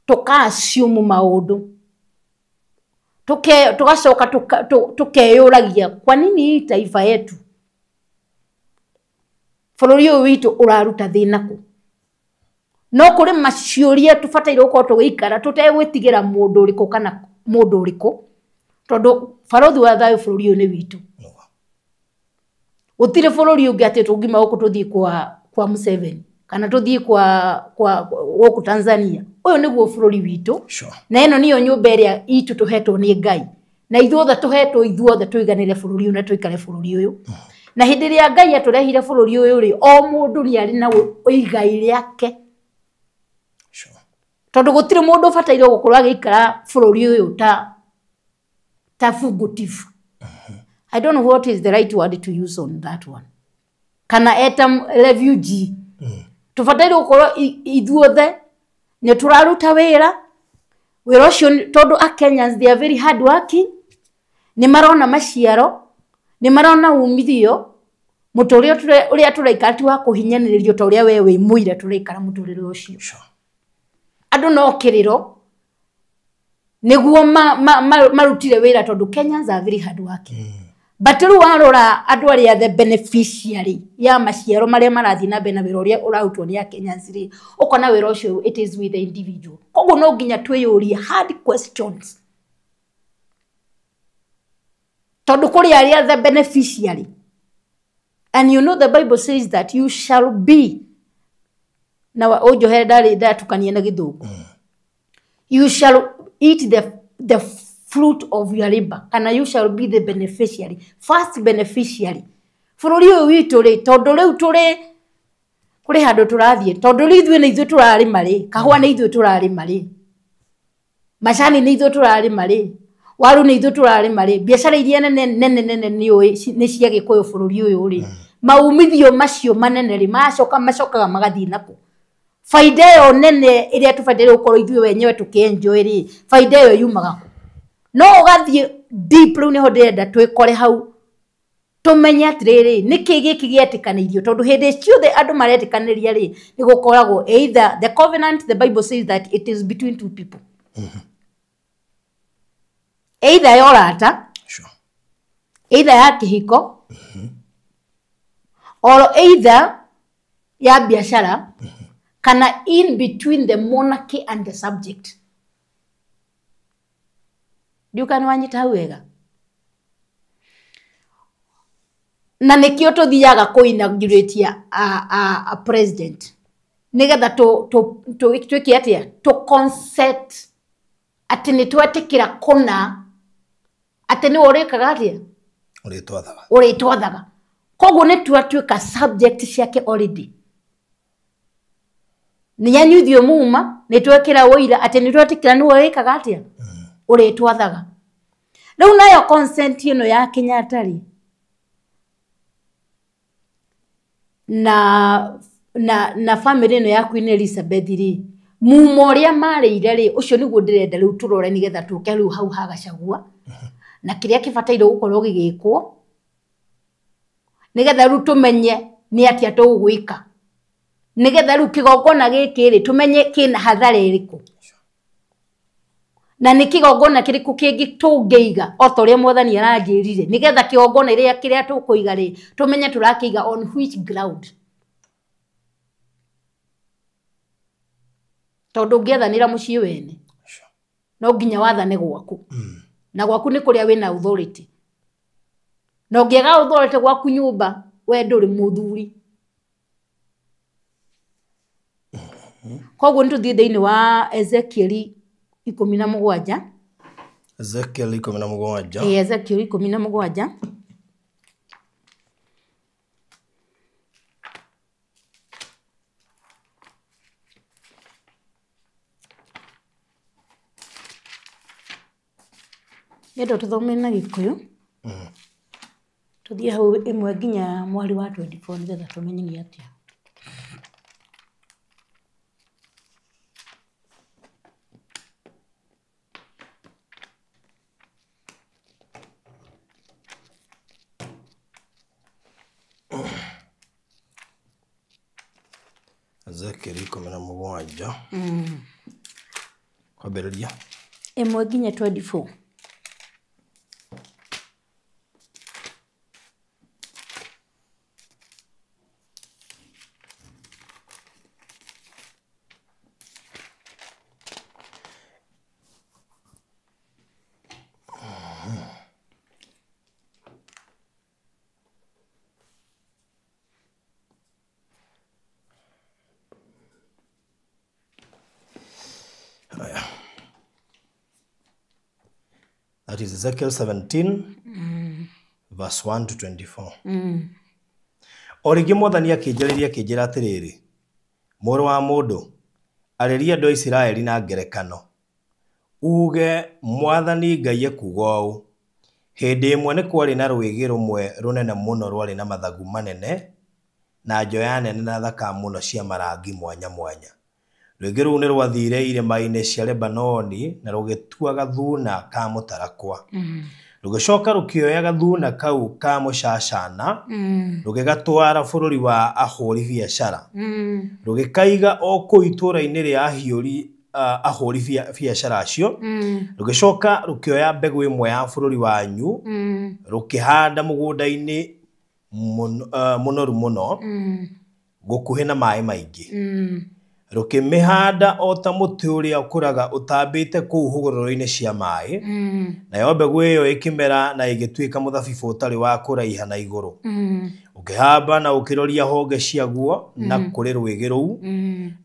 tũka assume maũndũ. Tugacoka tukeyũragia kwa nini hii taifa yetu bũrũri ũyũ witũ ũraruta thĩna kũ. No kũrĩ maciũria tũbataire gũkorwo tũgĩikara tũtegwĩtigĩra mũndũ ũrĩkũ kana mũndũ ũrĩkũ, tondũ barothi wa thayũ bũrũri ũyũ nĩ witũ. Gũtirĩ bũrũri ũngĩ atĩ tũngiuma gũkũ tũthiĩ kwa Museveni kana tũthiĩ kwa gũkũ Tanzania. Ũyũ nĩguo bũrũri witũ. Sure. Na ĩno nĩyo nyũmba ĩrĩa itũ tũhetwo nĩ Ngai, na ithuothe tũhetwo ithuothe tũiganĩre bũrũri ũyũ na tũikare bũrũri ũyũ. Na hĩndĩ ĩrĩa Ngai atũrehire bũrũri ũyũ rĩ, o mũndũ nĩ arĩ na igai rĩake. Sure. Tondũ gũtirĩ mũndũ ũbataire gũkorwo agĩikara bũrũri ũyũ ta fugitive. I don't know what is the right word to use on that one. Kana eta refugee. Tũbataire gũkorwo ithuothe nĩ tũraruta wĩra. Wĩra ũcio tondũ a Kenyans they are very hard working. Nĩ marona maciaro, nĩ marona umithio. Mũtũrĩre ũrĩa tũraikara ti wa kũhinyanĩrĩrio ta ũrĩa we wĩ mũira tũraikara mũtũrĩre ũcio. Sure. Andũ no kĩrĩro nĩguo marutire wĩra tondũ Kenyans are very hard working. But rĩu warora andũ arĩa the beneficiary ya maciaro marĩa marathiĩ na mbere na wĩra ũrĩa ũrarutwo nĩ a Kenyans rĩ, ũkona wĩra ũcio it is with the individual. Koguo no nginya twĩyũrie hard questions, tondũ kũrĩ arĩa the beneficiary. And you know the Bible says that you shall be, na ũnjohere ndarĩ ndatukania na gĩthũngũ, you shall eat the fruit of your labor, kana you shall be the beneficiary, first beneficiary. Bũrũri ũyũ witũ rĩ, tondũ rĩu tũrĩ kũrĩ handũ tũrathiĩ, tondũ rĩu ithuĩ nĩ ithuĩ tũrarĩma rĩ, kahũa nĩ ithuĩ tũrarĩma rĩ, macani nĩ ithuĩ tũrarĩma rĩ, waru nĩ ithuĩ tũrarĩma rĩ, biacara iria nene nene nene nĩ ũĩ nĩ cia Gĩkũyũ bũrũri ũyũ rĩ, maumithio macio manene rĩ, macoka macokaga magathiĩ nakũ? Faida ĩyo nene ĩrĩa tũbataire gũkorwo ithuĩ wenyewe tũkĩenjoy rĩ, faida ĩyo yumaga kũ? No ũgathiĩ deep, rĩu nĩho ndĩrenda twĩkore hau, tũmenye atĩrĩrĩ, nĩkĩ gĩkĩ gĩetĩkanĩirio, tondũ hĩndĩ ciothe andũ maretĩkanĩria rĩ, nĩ gũkoragwo either the covenant, the Bible says that it is between two people. Either ya ũrata, Sure. either ya kĩhiko, or either ya biashara, kana in between the monarchy and the subject. Ndiũka nĩ wanyita hau wega. Na nĩkĩo tũthiaga kũ-inaugurate a president, nĩgetha twĩke atĩa? Tũ consent atĩ nĩ twetĩkĩra kũna atĩ nĩwe ũrĩkaga atĩa? Ũrĩtwathaga. Ũrĩtwathaga. Koguo nĩ twatuĩka subject ciake already. Nĩ yanyu ithuĩ muma, nĩ twekĩra ũira atĩ nĩ twetĩkĩra nĩwe ũrĩkaga atĩa? Ũrĩtwathaga. Rĩu nayo consent ĩno ya Kenyatta rĩ, na family ĩno ya Queen Elizabeth rĩ, mumo ũrĩa marĩire rĩ, ũcio nĩguo ndĩrenda rĩu tũrore nĩgetha tũke rĩu hau ha Gachagua, na kĩrĩa kĩbataire gũkorwo gĩgĩkwo, nĩgetha rĩu tũmenye nĩ atĩa tũgwĩka, nĩgetha rĩu kĩgongona gĩkĩ rĩ tũmenye kĩna hathara ĩrĩkũ, na nĩ kĩgongona kĩrĩkũ kĩngĩ tũngĩiga o ta ũrĩa mwathani aranjĩrire, nĩgetha kĩgongona kĩrĩa tũkũiga rĩ tũmenye tũrakĩiga on which ground. Tondũ ũngĩathanĩra mũciĩ wene, no nginya wathane gwaku, na gwaku nĩ kũrĩa wĩna authority, na ũngĩaga authority gwaku nyũmba, we ndũrĩ mũthuri. Koguo nĩ tũthiĩ thĩinĩ wa Ezekieli 17. Ezekiel 17. Ĩĩ, Ezekieli 17. Endo tũthome na Gĩkũyũ. Tũthiĩ hau ĩmwe nginya mweri wa 24 nĩgetha tũmenye nĩ atĩa. Ezekiel 17. Kwambĩrĩria 1 nginya 24. That is Ezekiel 17, verse 1 to 24. O rĩngĩ Mwathani akĩnjarĩria akĩnjĩra atĩrĩrĩ, mũrũ wa mũndũ, arĩria andũ a Isiraeli na ngerekano, uuge Mwathani Ngai ekuuga ũũ, hĩndĩ ĩmwe nĩ kwarĩ na rwĩgĩ rũmwe rũnene mũno rwarĩ na mathagu manene na njoya nene na thaka mũno cia marangi mwanya mwanya. Rwĩgĩ rũu nĩ rwathire irĩma-inĩ cia Lebanoni na rũgĩtua gathuna ka mũtarakwa. Rũgĩcoka rũkĩoya gathuna kau ka mũcacana, rũgĩgatwara bũrũri wa ahũri biacara. Rũgĩkaiga o kũu itũũra-inĩ rĩa ahũri biacara acio. Rũgĩcoka rũkĩoya mbegũ ĩmwe ya bũrũri wanyu, rũkĩhanda mũgũnda-inĩ mũnoru mũno, gũkuhĩ na maaĩ maingĩ. Rũkĩmĩhanda o ta mũtĩ ũrĩa ũkũraga ũtambĩte kũu hũgũrũrũ-inĩ cia maaĩ. Nayo mbegũ ĩyo ĩkĩmera na ĩgĩtuĩka mũthabibũ ũtarĩ wa kũraiha na igũrũ. Ũkĩhamba na ũkĩroria honge ciaguo na kũrĩ rwĩgĩ rũu.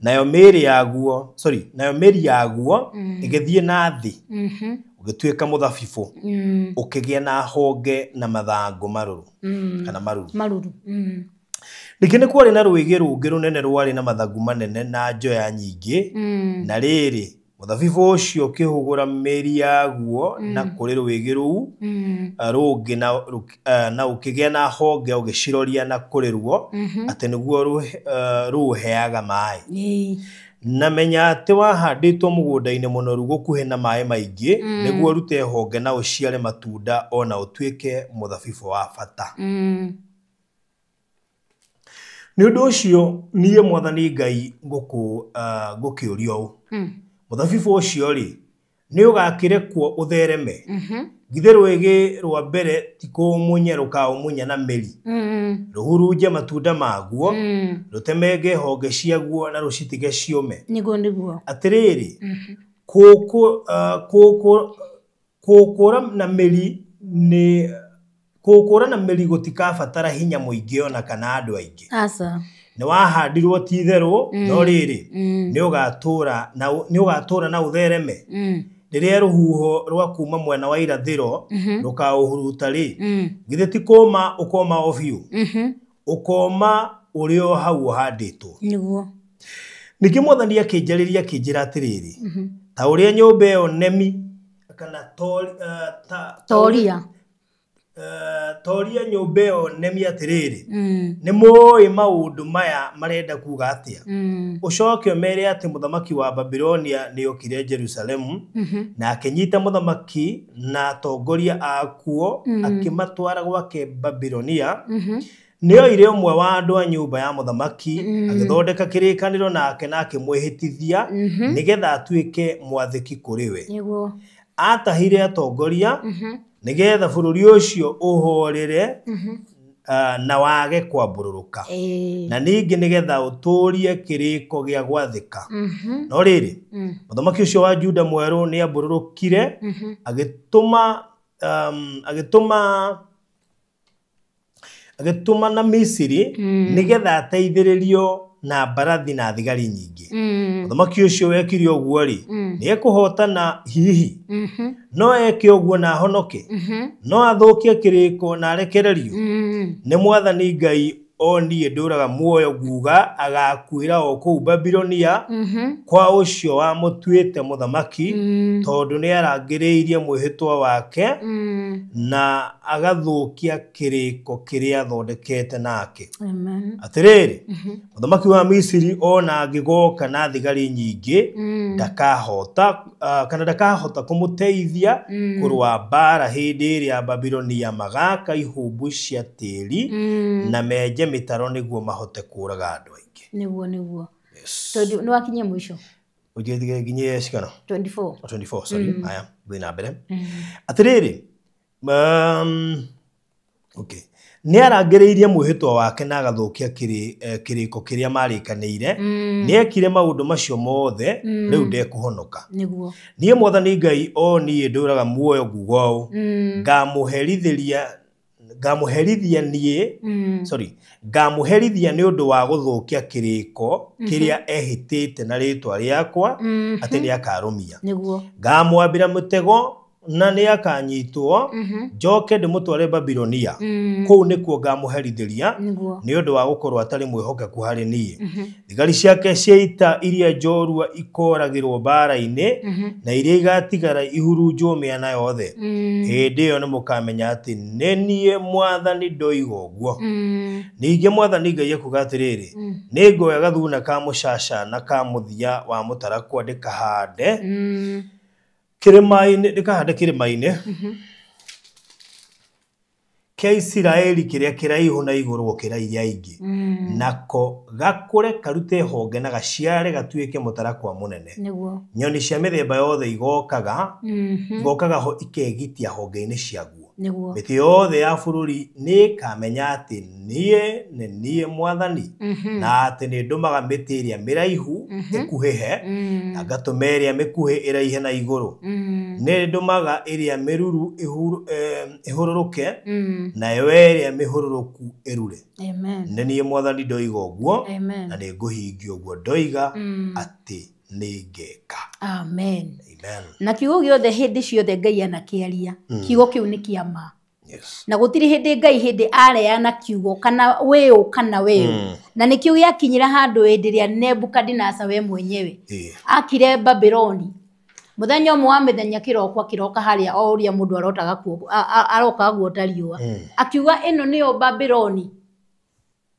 Nayo mĩri yaguo ĩgĩthiĩ na thĩ. Ũgĩtuĩka mũthabibũ. Ũkĩgĩa na honge na mathangũ marũrũ. Kana maruru. Maruru. Ningĩ nĩ kwarĩ na rwĩgĩ rũngĩ rũnene rwarĩ na mathagu manene na njoya nyingĩ. Na rĩrĩ, mũthabibũ ũcio ũkĩhũgũra mĩri yaguo na kũrĩ rwĩgĩ rũu rũngĩ na ũkĩgĩa na honge ũgĩciroria na kũrĩ ruo, atĩ nĩguo rũũheaga maaĩ. Na menya atĩ wahandĩtwo mũgũnda-inĩ mũnoru gũkuhĩ na maaĩ maingĩ, nĩguo ũrute honge na ũciare matunda o na ũtuĩke mũthabibũ wa bata. Nĩ ũndũ ũcio niĩ Mwathani Ngai ngũkĩũria ũũ, mũthabibũ ũcio rĩ, nĩ ũgakĩrekwo ũthereme? Githĩ rwĩgĩ rwa mbere ti kũũmunya rũkaũmunya na mĩri, rũhurunje matunda maguo, rũtemenge honge ciaguo na rũcitige ciũme? Nĩguo nĩguo. Atĩrĩrĩ, kũũkũra na mĩri gũtikabatara hinya mũingĩ ona kana andũ aingĩ. Aca. Nĩ wahandirwo ti itherũ, no rĩrĩ, nĩ ũgatũũra na ũthereme. Rĩrĩa rũhuho rwa kuma mwena wa irathĩro rũkaũhuruta rĩ, githĩ ti kũũma ũkooma o biũ? Ũkooma ũrĩ o hau ũhandĩtwo. Nĩguo. Ningĩ Mwathani akĩnjarĩria akĩnjĩra atĩrĩrĩ, ta ũrĩa nyũmba ĩyo nemi kana toria toria nyũmba ĩyo nemi atĩrĩrĩ, nĩ mũĩ maũndũ maya marenda kuga atĩa? Ũcoke ũmeere atĩ mũthamaki wa Babilonia nĩ okire Jerusalemu, na akĩnyita mũthamaki na atongoria akuo, akĩmatwara gwake Babilonia. Nĩ oire ũmwe wa andũ a nyũmba ya mũthamaki, agĩthondeka kĩrĩkanĩro nake na akĩmwĩhĩtithia nĩgetha atuĩke mwathĩki kũrĩ we. Nĩguo. Atahire atongoria nĩgetha bũrũri ũcio ũhorere na wage kwambũrũrũka, na ningĩ nĩgetha ũtũũrie kĩrĩko gĩa gwathĩka. No rĩrĩ, mũthamaki ũcio wa Juda mwerũ nĩ ambũrũrũkire, agĩtũma na Misiri nĩgetha ateithĩrĩrio na mbarathi na thigari nyingĩ. Mũthamaki ũcio wekire ũguo rĩ, nĩ ekũhootana hihi? No eke ũguo na ahonoke? No athũkie kĩrĩko na arekererio? Nĩ Mwathani Ngai o niĩ ndũraga muoyo nguga agakuĩra o kũu Babilonia kwa ũcio wamũtuĩte mũthamaki, tondũ nĩ arangĩrĩirie mwĩhĩtwa wake na agathũkia kĩrĩko kĩrĩa athondekete nake. Amen. Atĩrĩrĩ, mũthamaki wa Misiri ona angĩgoka na thigari nyingĩ, ndakahota kana ndakahota kũmũteithia kũrũa mbaara hĩndĩ ĩrĩa Babilonia magaka ihumbu cia tĩri na menje mĩtaro nĩguo mahote kũũraga andũ aingĩ. Nĩguo nĩguo. Yes. Tondũ nĩ wakinyia mũico. Ũnjĩtie nginyie cigana? 24. 24, sorry. Haya, thiĩ na mbere. Atĩrĩrĩ, okay. Nĩ arangĩrĩirie mwĩhĩtwa wake na agathũkia kĩrĩko kĩrĩa marĩkanĩire. Nĩ ekire maũndũ macio mothe, rĩu ndekũhonoka. Nĩguo. Niĩ Mwathani Ngai o niĩ ndũraga muoyo nguga ũũ, ngamũherithia niĩ, sorry, ngamũherithia nĩ ũndũ wa gũthũkia kĩrĩko kĩrĩa ehĩtĩte na rĩtwa rĩakwa atĩ nĩ akarũmia. Nĩguo. Ngamwambĩra mũtego na nĩ akanyitwo, njoke ndĩmũtware Babilonia. Kũu nĩkuo ngamũherithĩria Nĩguo. nĩ ũndũ wa gũkorwo atarĩ mwĩhokeku harĩ niĩ. Thigari ciake cia ita iria njorua ikoragĩrwo mbaara-inĩ, na iria igatigara ihurunjwo mĩena yothe. Hĩndĩ ĩyo nĩ mũkamenya atĩ nĩ niĩ Mwathani ndoiga ũguo. Ningĩ Mwathani Ngai ekuga atĩrĩrĩ, nĩ ngoya gathuna ka mũcaca na ka mũthia wa mũtarakwa ndĩkahande kĩrĩma-inĩ, ndĩkahande kĩrĩma-inĩ kĩa Isiraeli kĩrĩa kĩraihu na igũrũ gũkĩra iria ingĩ, nako gakũre karute honge na gaciare gatuĩke mũtarakwa mũnene. Nĩguo. Nyoni cia mĩthemba yothe igokaga igokaga ho ikegitia honge-inĩ ciaguo. Nĩguo. Mĩtĩ yothe ya bũrũri nĩ ĩkamenya atĩ niĩ nĩ niĩ Mwathani, na atĩ nĩ ndũmaga mĩtĩ ĩrĩa mĩraihu ĩkuhĩhe, na ngatũma ĩrĩa mĩkuhĩ ĩraihe na igũrũ. Nĩ ndũmaga ĩrĩa mĩruru ĩhũrũrũke, nayo ĩrĩa mĩhũrũrũku ĩrure. Amen. Nĩ niĩ Mwathani ndoiga ũguo, Amen. na nĩ ngũhingia ũguo ndoiga atĩ nĩ ngeka. Amen. Amen. Na kiugo gĩothe hĩndĩ ciothe Ngai anakĩaria, kiugo kĩu nĩ kĩa ma. Yes. Na gũtirĩ hĩndĩ Ngai hĩndĩ areana kiugo kana wĩũ kana wĩũ. Na nĩkĩo gĩakinyĩra handũ hĩndĩ ĩrĩa Nebukadineza we mwenyewe akire Babironi. Mũthenya ũmwe wa mĩthenya kĩroko akĩroka harĩa o ũrĩa mũndũ arotaga kuo, arokaga guota riũa. Akiuga ĩno nĩyo Babironi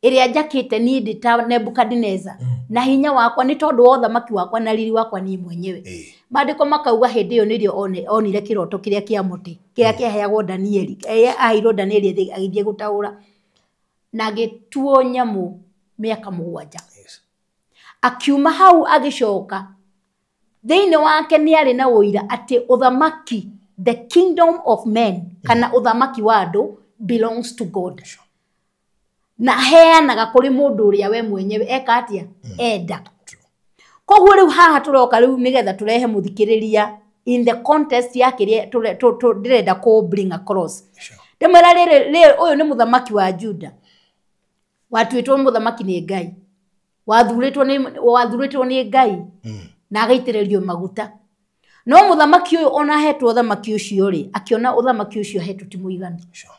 ĩrĩa njakĩte niĩ ndĩ ta Nebukadineza, na hinya wakwa nĩ tondũ wa ũthamaki wakwa na riri wakwa niĩ mwenyewe. Maandĩko makauga hĩndĩ ĩyo nĩrĩo onire kĩroto kĩrĩa kĩa mũtĩ kĩrĩa kĩaheagwo Danieli, aheirwo Danieli agĩthiĩ gũtaũra, na agĩtuo nyamũ mĩaka 7. Yes. Akiuma hau agĩcoka thĩinĩ wake nĩ arĩ na ũira atĩ ũthamaki, the kingdom of men, kana ũthamaki wa andũ belongs to God. Sure. Na aheanaga kũrĩ mũndũ ũrĩa we mwenyewe eka atĩa? Enda. Koguo rĩu haha tũroka rĩu nĩgetha tũrehe mũthikĩrĩria in the context ya kĩrĩa ndĩrenda kũ bring across. Sure. Ndĩmwĩra rĩrĩ, ũyũ nĩ mũthamaki wa Juda, watuĩtwo mũthamaki nĩ Ngai, wathurĩtwo nĩ Ngai na agaitĩrĩrio maguta. No mũthamaki ũyũ ona ahetwo ũthamaki ũcio rĩ, akĩona ũthamaki ũcio ahetwo ti mũiganu. Sure.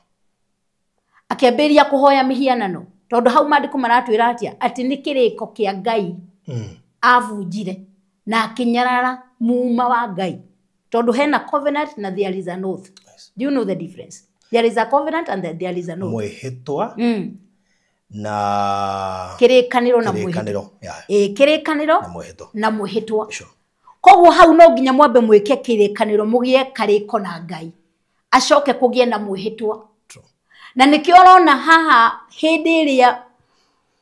Akĩambĩrĩria kũhoya mĩhianano, tondũ hau maandĩko maratwĩra atĩa? Atĩ nĩ kĩrĩko kĩa Ngai abunjire na akĩnyarara muma wa Ngai, tondũ hena covenant na there is an oath. Yes. Do you know the difference? There is a covenant and there is an oath. Mwĩhĩtwa na Kĩrĩkanĩro na mwĩhĩtwa. kĩrĩkanĩro. Yeah. Kĩrĩkanĩro Na mwĩhĩtwa. na mwĩhĩtwa. Sure. Koguo hau no nginya mwambe mwĩke kĩrĩkanĩro, mũgĩe karĩko na Ngai, acoke kũgĩe na mwĩhĩtwa. True. Na nĩkĩo ũrona haha hĩndĩ ĩrĩa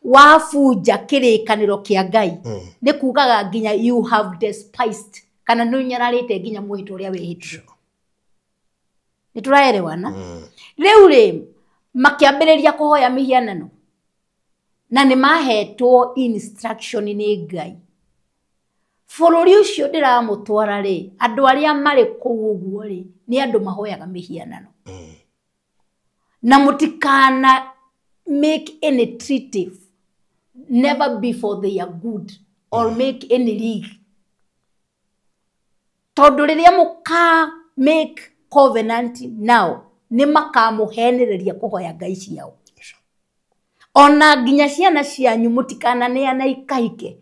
wabunja kĩrĩkanĩro kĩa Ngai, nĩ kugaga nginya you have despised, kana nĩ ũnyararĩte nginya mwĩhĩtwa ũrĩa wĩhĩtire. Sure. Nĩ tũraerewana? Rĩu rĩ, makĩambĩrĩria kũhoya mĩhianano, na nĩ mahetwo instruction nĩ Ngai. Bũrũri ũcio ndĩramũtwara rĩ, andũ arĩa marĩ kũu ũguo rĩ, nĩ andũ mahoyaga mĩhianano. Na mũtikana make any treaty, never be for their good or make any league. Tondũ rĩrĩa mũka make covenant now, nĩ makamũhenereria kũhoya ngai ciao. Ona nginya ciana cianyu mũtikananeana ikahike.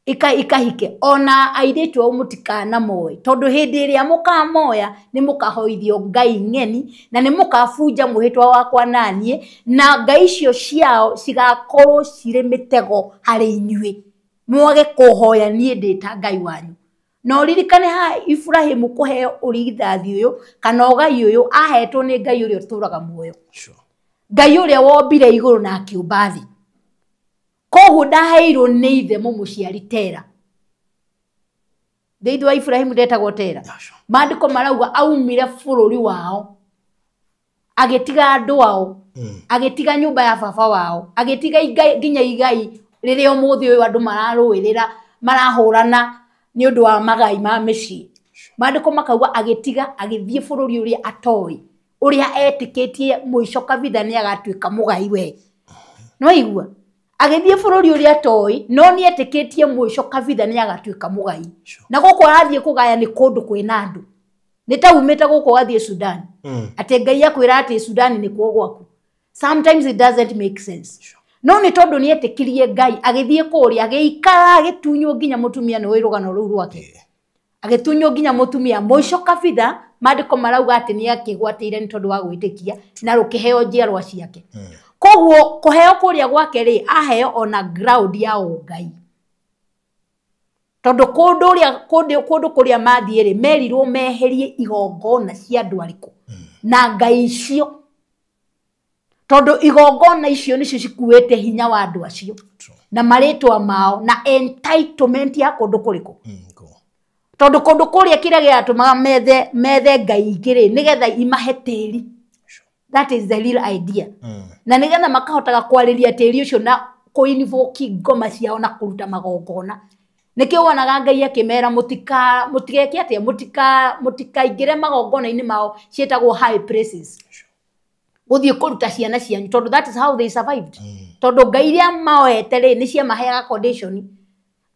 Ikahike ona airĩtu ao mũtikanamoe, tondũ hĩndĩ ĩrĩa mũkamoya nĩ mũkahoithio ngai ng'eni na nĩ mũkabunja mwĩhĩtwa wakwa naniĩ, na ngai icio ciao cigakorwo cirĩ mĩtego harĩ inyuĩ, mwage kũhoya niĩ ndĩ ta Ngai wanyu. Na ũririkane haha Ibrahimu kũheo ũrigithathi ũyũ kana ũgai ũyũ ahetwo nĩ Ngai ũrĩa ũtũũraga muoyo, Ngai ũrĩa wombire igũrũ na akĩũmba thĩ. Koguo ndaheirwo nĩ ithe mũmũciari Tera. Thĩinĩ wa Ibrahimu ndetagwo Tera. Maandĩko marauga aumire bũrũri wao, agĩtiga andũ ao, agĩtiga nyũmba ya baba wao, agĩtiga nginya igai rĩrĩa ũmũthĩ ũyũ andũ mararũĩrĩra, marahũrana nĩ ũndũ wa magai ma mĩciĩ. Maandĩko makauga agĩtiga agĩthiĩ bũrũri ũrĩa atoĩ, ũrĩa etĩkĩtie mũico kabitha nĩ agatuĩka mũgai we. No igua agĩthiĩ bũrũri ũrĩa atoĩ, no nĩ etĩkĩtie mũico kabitha nĩ agatuĩka mũgai. Na gũkũ arathiĩ kũgaya nĩ kũndũ kwĩna andũ. Nĩ ta umĩte gũkũ ũgathiĩ Sudan. Atĩ Ngai akwĩra atĩ Sudan nĩ kuo gwaku. Sometimes it doesn't make sense. No nĩ tondũ nĩ etĩkirie Ngai, agĩthiĩ kũrĩa, agĩikara, agĩtunywo nginya mũtumia, nĩ rũgano rũu rwake. Agĩtunywo nginya mũtumia, mũico kabitha maandĩko marauga atĩ nĩ akĩgwatĩire nĩ tondũ wa gwĩtĩkia na rũkĩheo njiarwa ciake. Koguo kũheo kũrĩa gwake rĩ, aheo ona ground ya ũngai. Tondũ kũndũ kũrĩa mathiĩ rĩ, merirwo meherie igongona cia andũ arĩkũ na ngai icio, tondũ igongona icio nĩcio cikuĩte hinya wa andũ acio na marĩtwa mao na entitlement ya kũndũ kũrĩkũ. Tondũ kũndũ kũrĩa kĩrĩa gĩatũmaga methe ngai ingĩ rĩ, nĩgetha imahe tĩri. That is the real idea. Na nĩgetha makahotaga kwarĩria tĩri ũcio na kũinvoke ngoma ciao na kũruta magongona. Nĩkĩo wonaga Ngai akĩmera mũtigeke atĩa, mũtikaingĩre magongona-inĩ mao ciĩtagwo high places. Gũthiĩ kũruta ciana cianyu, tondũ that is how they survived. Tondũ ngai iria maoete rĩ, nĩ ciamaheaga condition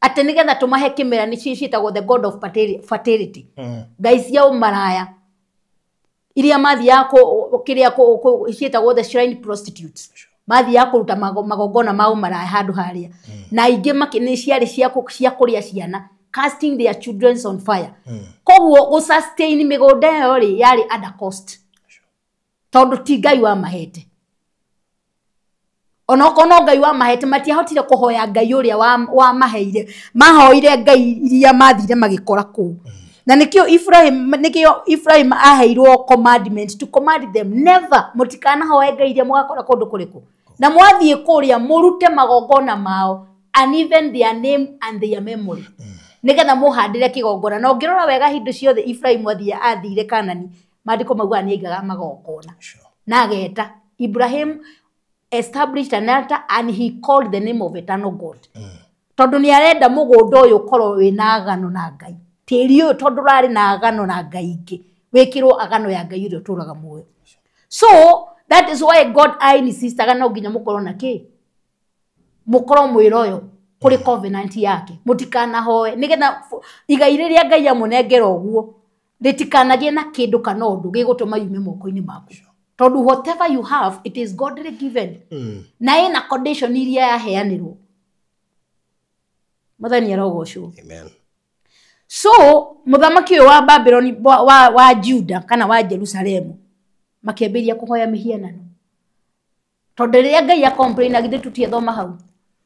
atĩ nĩgetha tũmahe kĩmera, nĩcio ciĩtagwo the god of fertility. Ngai cia ũmaraya iria mathiaga kĩrĩa ciĩtagwo the shrine prostitutes, mathiaga kũruta magongona ma ũmaraya handũ harĩa, na ingĩ nĩ ciarĩ cia kũrĩa ciana, casting their children on fire. Koguo gũ sustain mĩgũnda ĩyo rĩ, yarĩ under cost, tondũ ti Ngai wamahete. Onokorwo no Ngai wamahete, matiahotire kũhoya Ngai ũrĩa wamaheire. Mahoire ngai iria mathire magĩkora kũu. Na nĩkĩo Ibrahim aheirwo commandment to command them never, mũtikanahoe ngai iria mũgakora kũndũ kũrĩkũ, na mwathiĩ kũrĩa mũrute magongona mao and even their name and their memory, nĩgetha mũhandĩre kĩgongona. Na ũngĩrora wega hĩndĩ ciothe Ibrahim athire Kanani, maandĩko maugaga nĩ aigaga magongona na ageta. Ibrahim established an altar and he called the name of eternal God. Tondũ nĩ arenda mũgũnda ũyũ ũkorwo wĩna agano na Ngai. Tĩri ũyũ tondũ ũrarĩ na agano na Ngai ingĩ, wĩkĩrwo agano ya Ngai ũrĩa ũtũũraga muoyo. So that is why God insistaga no nginya mũkorwo na kĩ, mũkorwo mwĩroyo kũrĩ covenant yake, mũtikanahoe nĩgetha igai rĩrĩa Ngai amũnengera ũguo rĩtikanagĩe na kĩndũ kana ũndũ gĩgũtũma yume moko-inĩ maku. Tondũ whatever you have, it is godly given. Na ĩna condition iria yaheanĩrwo. Mwathani arogocwo. Amen. So mũthamaki ũyũ wa Babylon, wa Juda kana wa Jerusalemu, makĩambĩrĩria kũhoya mĩhianano. Tondũ rĩrĩa Ngai a complain, githĩ tũtiethoma hau,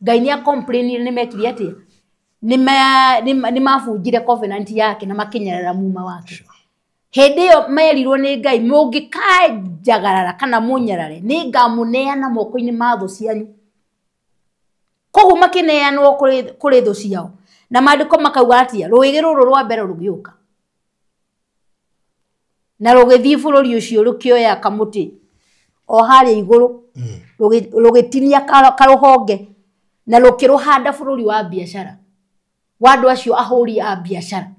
Ngai nĩ a complain nĩ mekire atĩa? Nĩ mabunjire covenant yake na makĩnyarara muma wake. Hĩndĩ ĩyo merirwo nĩ Ngai, mũngĩkanjagarara kana mũnyarare, nĩ ngamũneana moko-inĩ ma thũ cianyu. Koguo makĩneanwo kũrĩ thũ ciao. Na maandĩko makauga atĩa, rũĩgĩ rũrũ rwa mbere rũgĩũka na rũgĩthiĩ bũrũri ũcio, rũkĩoya kamũtĩ o harĩa igũrũ, rũgĩtinia karũhonge na rũkĩrũhanda bũrũri wa biacara wa andũ acio ahũri a biacara.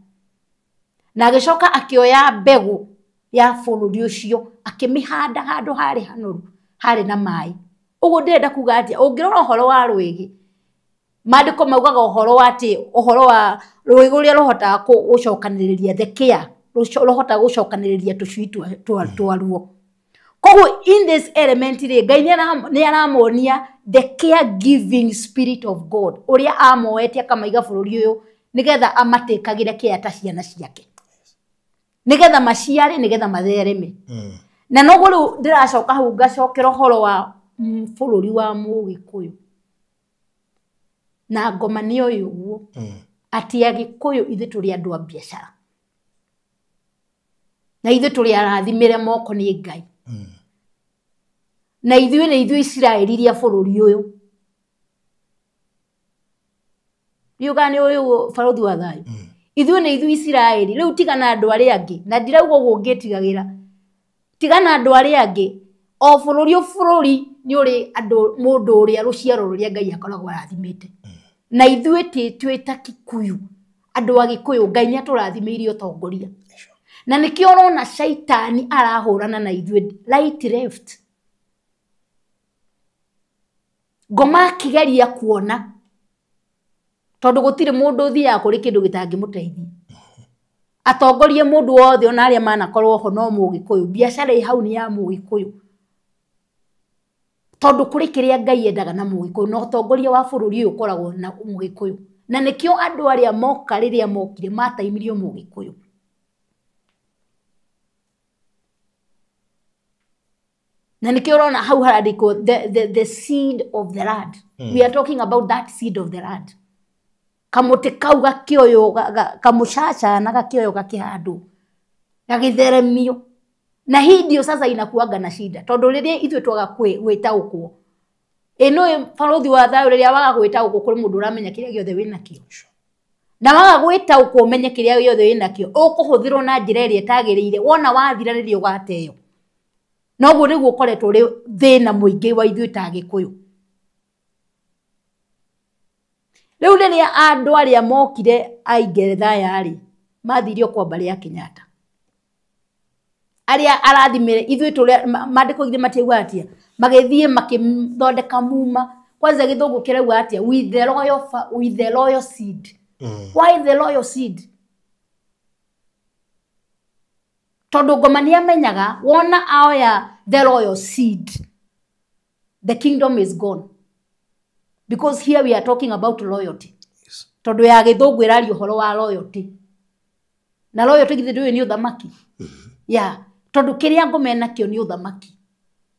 Na agĩcoka akĩoya mbegũ ya bũrũri ũcio akĩmĩhanda handũ harĩ hanoru, harĩ na maĩ. Ũguo ndĩrenda kuga atĩa, ũngĩrora ũhoro wa rwĩgĩ, Maandĩko maugaga ũhoro wa atĩ ũhoro wa rwĩgĩ rũrĩa rũhotaga gũcokanĩrĩria the care, rũhotaga gũcokanĩrĩria tũcui twaruo. Koguo in this element rĩ, Ngai nĩ aramonia the caregiving spirit of God, ũrĩa amoete akamaiga bũrũri ũyũ nĩgetha amatĩkagĩre care ta ciana ciake, nĩgetha maciare, nĩgetha mathereme. Na noguo rĩu ndĩracoka hau ngacokera ũhoro wa bũrũri wa Mũgĩkũyũ na ngoma nĩ ũyũ ũguo, atĩ Agĩkũyũ ithuĩ tũrĩ andũ a biacara na ithuĩ tũrĩ arathimĩre moko nĩ Ngai, na ithuĩ nĩ ithuĩ Isiraeli ria bũrũri ũyũ. Ndiũĩ nĩ ũyũ barũthi wa thayũ. Ithuĩ nĩ ithuĩ Isiraeli. Rĩu tiga na andũ arĩa angĩ, na ndirauga ũguo ngĩtigagĩra, tiga na andũ arĩa angĩ. O bũrũri o bũrũri nĩ ũrĩ andũ, mũndũ ũrĩa rũciaro rũrĩa Ngai akoragwo arathimĩte. Na ithuĩ twĩ ta Kikuyu, andũ a Gĩkũyũ, Ngai nĩ atũrathimĩire ũtongoria. Na nĩkĩo ũrona caitani arahũrana na ithuĩ right left. Ngoma akĩgeria kuona, tondũ gũtirĩ mũndũ ũthiaga kũrĩ kĩndũ gĩtangĩmũteithia. Atongorie mũndũ wothe ona arĩa manakorwo ho no Mũgĩkũyũ, biacara ĩ hau nĩ ya Mũgĩkũyũ. Tondũ kũrĩ kĩrĩa Ngai endaga na Mũgĩkũyũ, na ũtongoria wa bũrũri ũyũ ũkoragwo na Mũgĩkũyũ. Na nĩkĩo andũ arĩa moka rĩrĩa mokire mataimirio Mũgĩkũyũ. Na nĩkĩo ũrona hau harandĩkwo the seed of the land. We are talking about that seed of the land. Kamũtĩ kau gakĩoywo, kamũcacana gakĩoywo gakĩhandwo, gagĩtheremio. Na hii ndio sasa inakuaga na shida, tondũ rĩrĩa ithuĩ twaga gwĩtaũkwo, ĩ nũĩ barũthi wa thayũ, rĩrĩa waga gwĩtaũkwo kũrĩ mũndũ ũramenya kĩrĩa gĩothe wĩnakĩo. Na waga gwĩtaũkwo ũmenye kĩrĩa gĩothe wĩnakĩo, ũkũhũthĩrwo na njĩra ĩrĩa ĩtagĩrĩire, wona wathira rĩrĩa ũgateo. Noguo nĩguo ũkoretwo ũrĩ thĩna mũingĩ wa ithuĩ ta Agĩkũyũ. Rĩu rĩrĩa andũ arĩa mokire a Ingeretha aya rĩ, mathire o kwa mbarĩ ya Kenyatta. Arĩa arathimĩre ithuĩ tũrĩa maandĩko githĩ matiauga atĩa, magĩthiĩ makĩthondeka muma. Kwanza gĩthũngũ kĩrauga atĩa, with the royal with the royal seed. Why the royal seed? Tondũ ngoma nĩ amenyaga wona aoya the royal seed, the kingdom is gone. Because here we are talking about loyalty. Yes. Tondũ ya gĩthũngũ ĩraria ũhoro wa loyalty. Na loyalty githĩ ndũĩ nĩ ũthamaki. Yeah. Tondũ kĩrĩa ngoma enakĩo nĩ ũthamaki.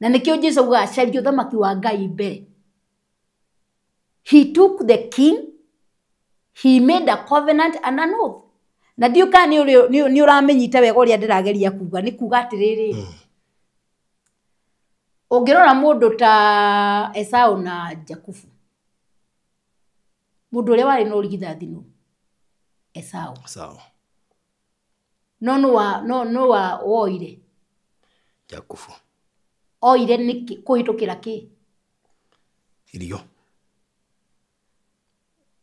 Na nĩkĩo Jesũ augaga caria ũthamaki wa Ngai mbere. He took the king, he made a covenant and an oath. Na ndiũĩ kana nĩ ũramĩnyita wega ũrĩa ndĩrageria kuga, nĩ kuga atĩrĩrĩ, ũngĩrora mũndũ ta Esau na Jakubu, mũndũ ũrĩa warĩ na ũrigithathi nũ? Esau. Esau. No nũ wa woire? Jakubu. Oire nĩkĩ? Kũhĩtũkĩra kĩ? Irio.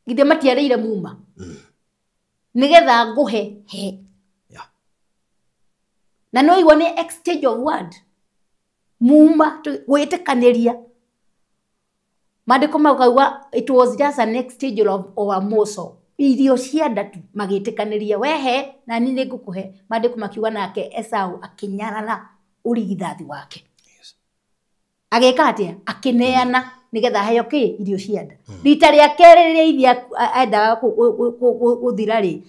Githĩ matiarĩire muma? Nĩgetha ngũhe he. Yeah. Na no igua nĩ exchange of word. Muma gwĩtĩkanĩria. Maandĩko makauga it was just an exchange of a morsel. Irio cia nda tu magĩtĩkanĩria, wehe na niĩ nĩngũkũhe. Maandĩko makiuga nake Esau akĩnyarara ũrigithathi wake. Yes. Agĩka atĩa? Akĩneana nĩgetha aheo kĩ? Irio cia nda. Rita rĩa kerĩ rĩrĩa ithe endaga gũthira rĩ,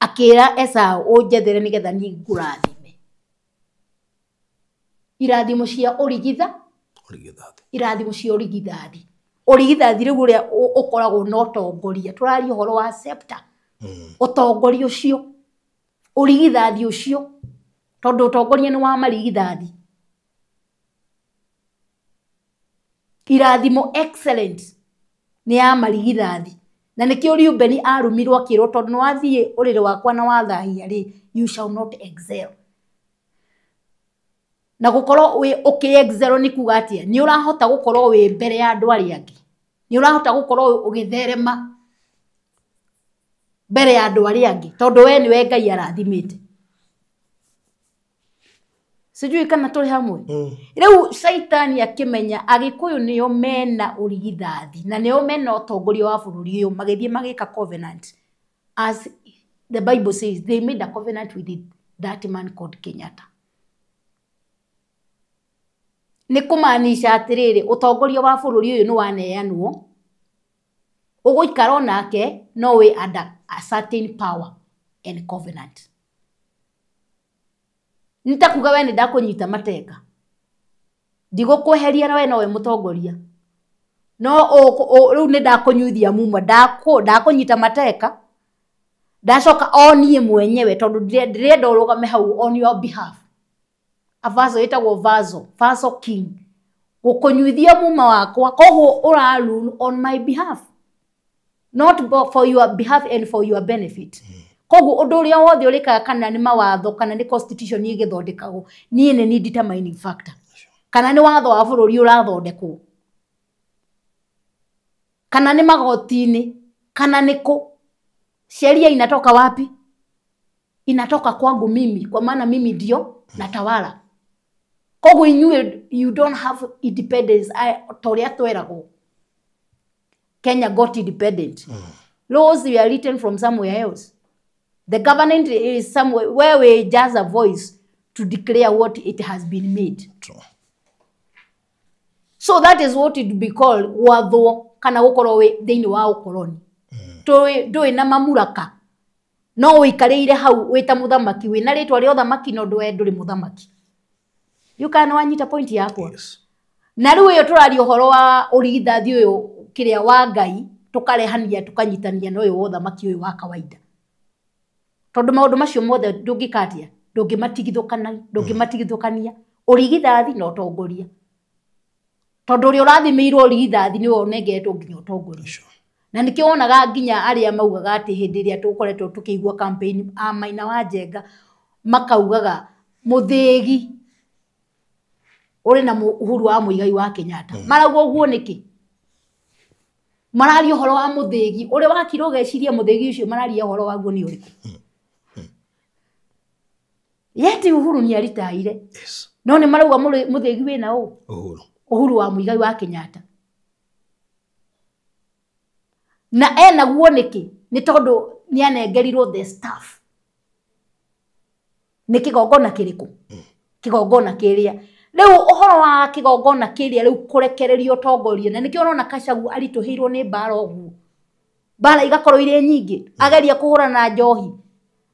akĩra Esau ũnjethere nĩgetha niĩ ngũrathime. Irathimo cia ũrigitha, Ũrigithathi. Irathimo cia ũrigithathi. Ũrigithathi rĩu ũrĩa ũkoragwo na ũtongoria. Tũraria ũhoro wa scepter. Ũtongoria ũcio, ũrigithathi ũcio, tondũ ũtongoria nĩ wa marigithathi. Irathimo excellent nĩ ya marigithathi. Na nĩkĩo Reubeni arumirwo akĩrwo tondũ nĩ wathiĩ ũrĩrĩ wakwa na wathahia rĩ, you shall not excel. Na gũkorwo wĩ ũkĩ excel nĩ kuga atĩa? Nĩ ũrahota gũkorwo wĩ mbere ya andũ arĩa angĩ. Nĩ ũrahota gũkorwo ũgĩtherema mbere ya andũ arĩa angĩ tondũ we nĩwe Ngai arathimĩte. Sijui kana tũrĩ hamwe. Rĩu caitani akĩmenya Agĩkũyũ nĩo mena ũrigithathi na nĩo mena ũtongoria wa bũrũri ũyũ, magĩthiĩ magĩka covenant. As the Bible says, they made a covenant with it, that man called Kenyatta. Nĩ kũmaanisha atĩrĩrĩ, ũtongoria wa bũrũri ũyũ nĩ waneanwo, ũgũikara onake no wĩ under a certain power and covenant. Nĩ ta kuga we nĩ ndakũnyita mateka, ndigũkweheria na we nowe mũtongoria, no rĩu nĩ ndakũnyuithia muma, ndakũnyita mateka, ndacoka o niĩ mwenyewe tondũ ndĩrenda ũrũgame hau on your behalf. A vaso ĩtagwo vaso, vaso king, gũkũnyuithia muma wakwa, koguo ũra rule on my behalf, not for your behalf and for your benefit. Koguo ũndũ ũrĩa wothe ũrĩkaga kana nĩ mawatho kana nĩ constitution ĩgĩthondekagwo, niĩ nĩ niĩ determining factor. Kana nĩ watho wa bũrũri ũrathondekwo, kana nĩ magoti-inĩ, kana nĩ kũ. Sheria inatoka wapi? Inatoka kwangu mimi, kwa maana mimi ndio natawala. Koguo inyuĩ you don't have independence ta ũrĩa tweragwo. Kenya got independent. Laws were written from somewhere else. The government is somewhere where we just a voice to declare what it has been made. True. So that is what it would be called wathwo kana gukorwo wi thiini wa ukoroni. Ndũĩ na mamuraka, no ũikarĩire hau wĩ ta mũthamaki, wĩna rĩtwa rĩa ũthamaki no ndũwe ndũrĩ mũthamaki. You kana wanyita point yakwa? Yes. Na rĩu ĩyo tũraria ũhoro wa ũrigithathi ũyũ kĩrĩa wa Ngai, tũkarehania tũkanyitania na ũyũ wa ũthamaki ũyũ wa kawaida. Tondũ maũndũ macio mothe ndũngĩka atĩa? Ndũngĩmatigithũkania ũrigithathi na ũtongoria. Tondũ ũrĩa ũrathimĩirwo ũrigithathi nĩwe ũnengeretwo nginya ũtongoria. Sure. Na nĩkĩo wonaga nginya arĩa maugaga atĩ hĩndĩ ĩrĩa tũkoretwo tũkĩigua campaign a Maina wa Njenga makaugaga mũthĩgi ũrĩ na Uhuru wa Muigai wa Kenyatta. Marauga ũguo nĩkĩ? Mararia ũhoro wa mũthĩgi ũrĩa wakira ũgeciria mũthĩgi ũcio mararia ũhoro waguo nĩ ũrĩkũ. Yet Uhuru nĩ aritaire. Yes. No nĩ marauga mũthĩgi wĩna ũ? Uhuru. Uhuru wa Muigai wa Kenyatta. Na ena guo nĩkĩ? Nĩ tondũ nĩ anengerirwo the staff. Nĩ kĩgongona kĩrĩkũ? Kĩgongona kĩrĩa. Rĩu ũhoro wa kĩgongona kĩrĩa rĩu kũrekererio ũtongoria, na nĩkĩo ũrona Gachagua aritũhĩirwo nĩ mbara ũguo. Mbara igakorwo irĩ nyingĩ. Ageria kũhũrana na njohi,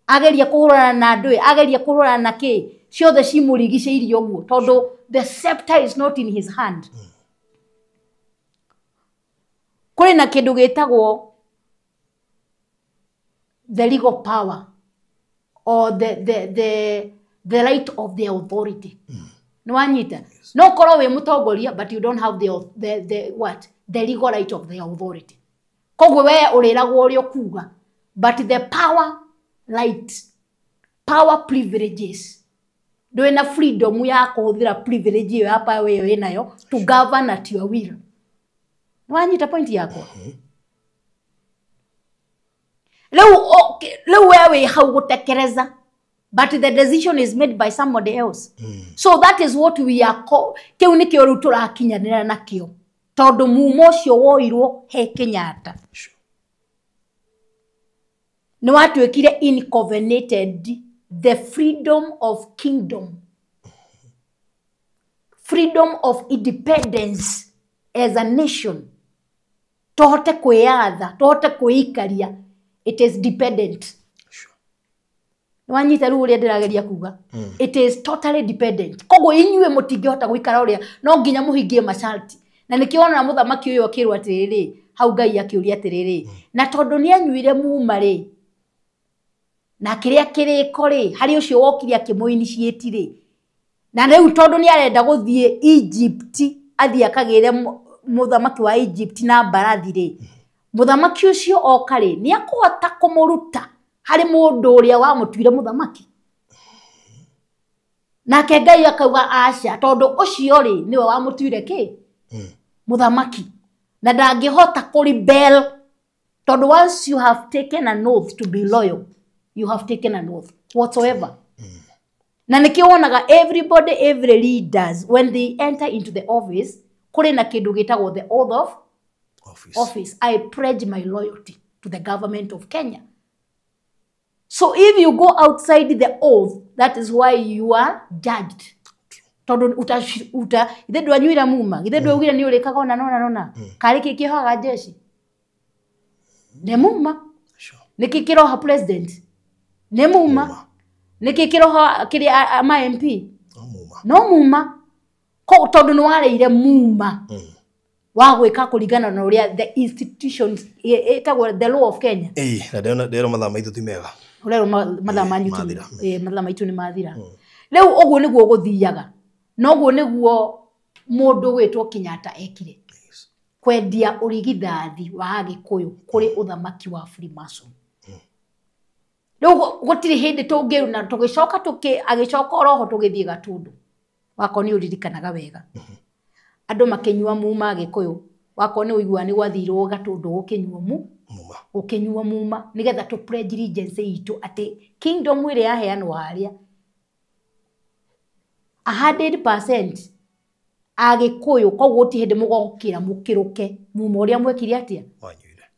ageria kũhũrana na ndũĩ, ageria kũhũrana na kĩ, ciothe cimũrigicĩirie ũguo tondũ the scepter is not in his hand. Kũrĩ na kĩndũ gĩtagwo the legal power or the right of the authority. Nĩ wanyita? No ũkorwo wĩ mũtongoria but you don't have the what? The legal right of the authority. Koguo we ũrĩragwo ũrĩa ũkuga, but the power right, power privileges, ndũrĩ na freedom ya kũhũthĩra privilege ĩyo ya power ĩyo ĩnayo to govern at your will. Nĩ wanyita point yakwa? Rĩu we wĩ hau gũtekereza, but the decision is made by somebody else. So that is what we are kĩu nĩkĩo rĩu tũrakinyanĩra nakĩo, tondũ mumo ũcio woirwo he Kenyatta. Sure. Nĩ watuĩkire incovenanted the freedom of kingdom, freedom of independence as a nation. Tũhote kwĩyatha, tũhote kwĩikaria, it is dependent. Sure. Nĩ wanyita rĩu ũrĩa ndĩrageria kuga? It is totally dependent. Koguo inyuĩ mũtingĩhota gũikara ũrĩa, no nginya mũhingie masharti. Na nĩkĩo wona mũthamaki ũyũ akĩrwo atĩrĩrĩ, hau Ngai akĩũria atĩrĩrĩ, na tondũ nĩ anyuire muma rĩ, na kĩrĩa kĩrĩko rĩ, harĩ ũcio wokire akĩmũ-initiate rĩ, na rĩu tondũ nĩ arenda gũthiĩ Egypt, athiĩ akagĩre mũthamaki wa Egypt na mbarathi rĩ, mũthamaki ũcio oka rĩ, nĩ akũhota kũmũruta harĩ mũndũ ũrĩa wamũtuire mũthamaki. Nake Ngai akauga aca, tondũ ũcio rĩ nĩwe wamũtuire kĩ? Mũthamaki. Na ndangĩhota kũ-rebel, tondũ once you have taken an oath to be loyal, you have taken an oath whatsoever. Na nĩkĩo wonaga everybody, every leaders, when they enter into the office, kũrĩ na kĩndũ gĩtagwo the oath of office. I pledge my loyalty to the government of Kenya. So if you go outside the oath, that is why you are judged. Tondũ uta ithe ndwanyuire muma, ithe ndwaugire nĩ ũrĩkaga ona nona nona. Karĩ kĩ kĩhoaga jeshi? Nĩ muma. Nĩkĩ kĩroha president? Nĩ muma. Nĩkĩ kĩroha kĩrĩa ma MP? No muma. Ko tondũ nĩ wareire muma. Wa gwĩka kũringana na ũrĩa the institutions ĩtagwo the law of Kenya. Na ndĩrona mathaa maitũ ti mega. Ũrerwo mathaa manyu ti mathaa maitũ nĩ mathira. Rĩu ũguo nĩguo gũthiaga. Na ũguo nĩguo mũndũ gwĩtwo Kenyatta ekire. Kwendia ũrigithathi wa Agĩkũyũ kũrĩ ũthamaki wa Freemason. Rĩu gũtirĩ hĩndĩ tũngĩruna tũgĩcoka agĩcoka oroho tũgĩthiĩ Gatundu. Wakorwo nĩ ũririkanaga wega. Andũ makĩnyua muma Agĩkũyũ. Wakorwo nĩ ũiguaga nĩ gwathirwo Gatundu gũkĩnyua muma. Gũkĩnyua muma nĩgetha tũ pledge allegiance itũ atĩ kingdom ĩrĩa yaheanwo harĩa 100% Agĩkũyũ, koguo gũtirĩ hĩndĩ mũgokĩra mũkĩrũke muma ũrĩa mwekire atĩa?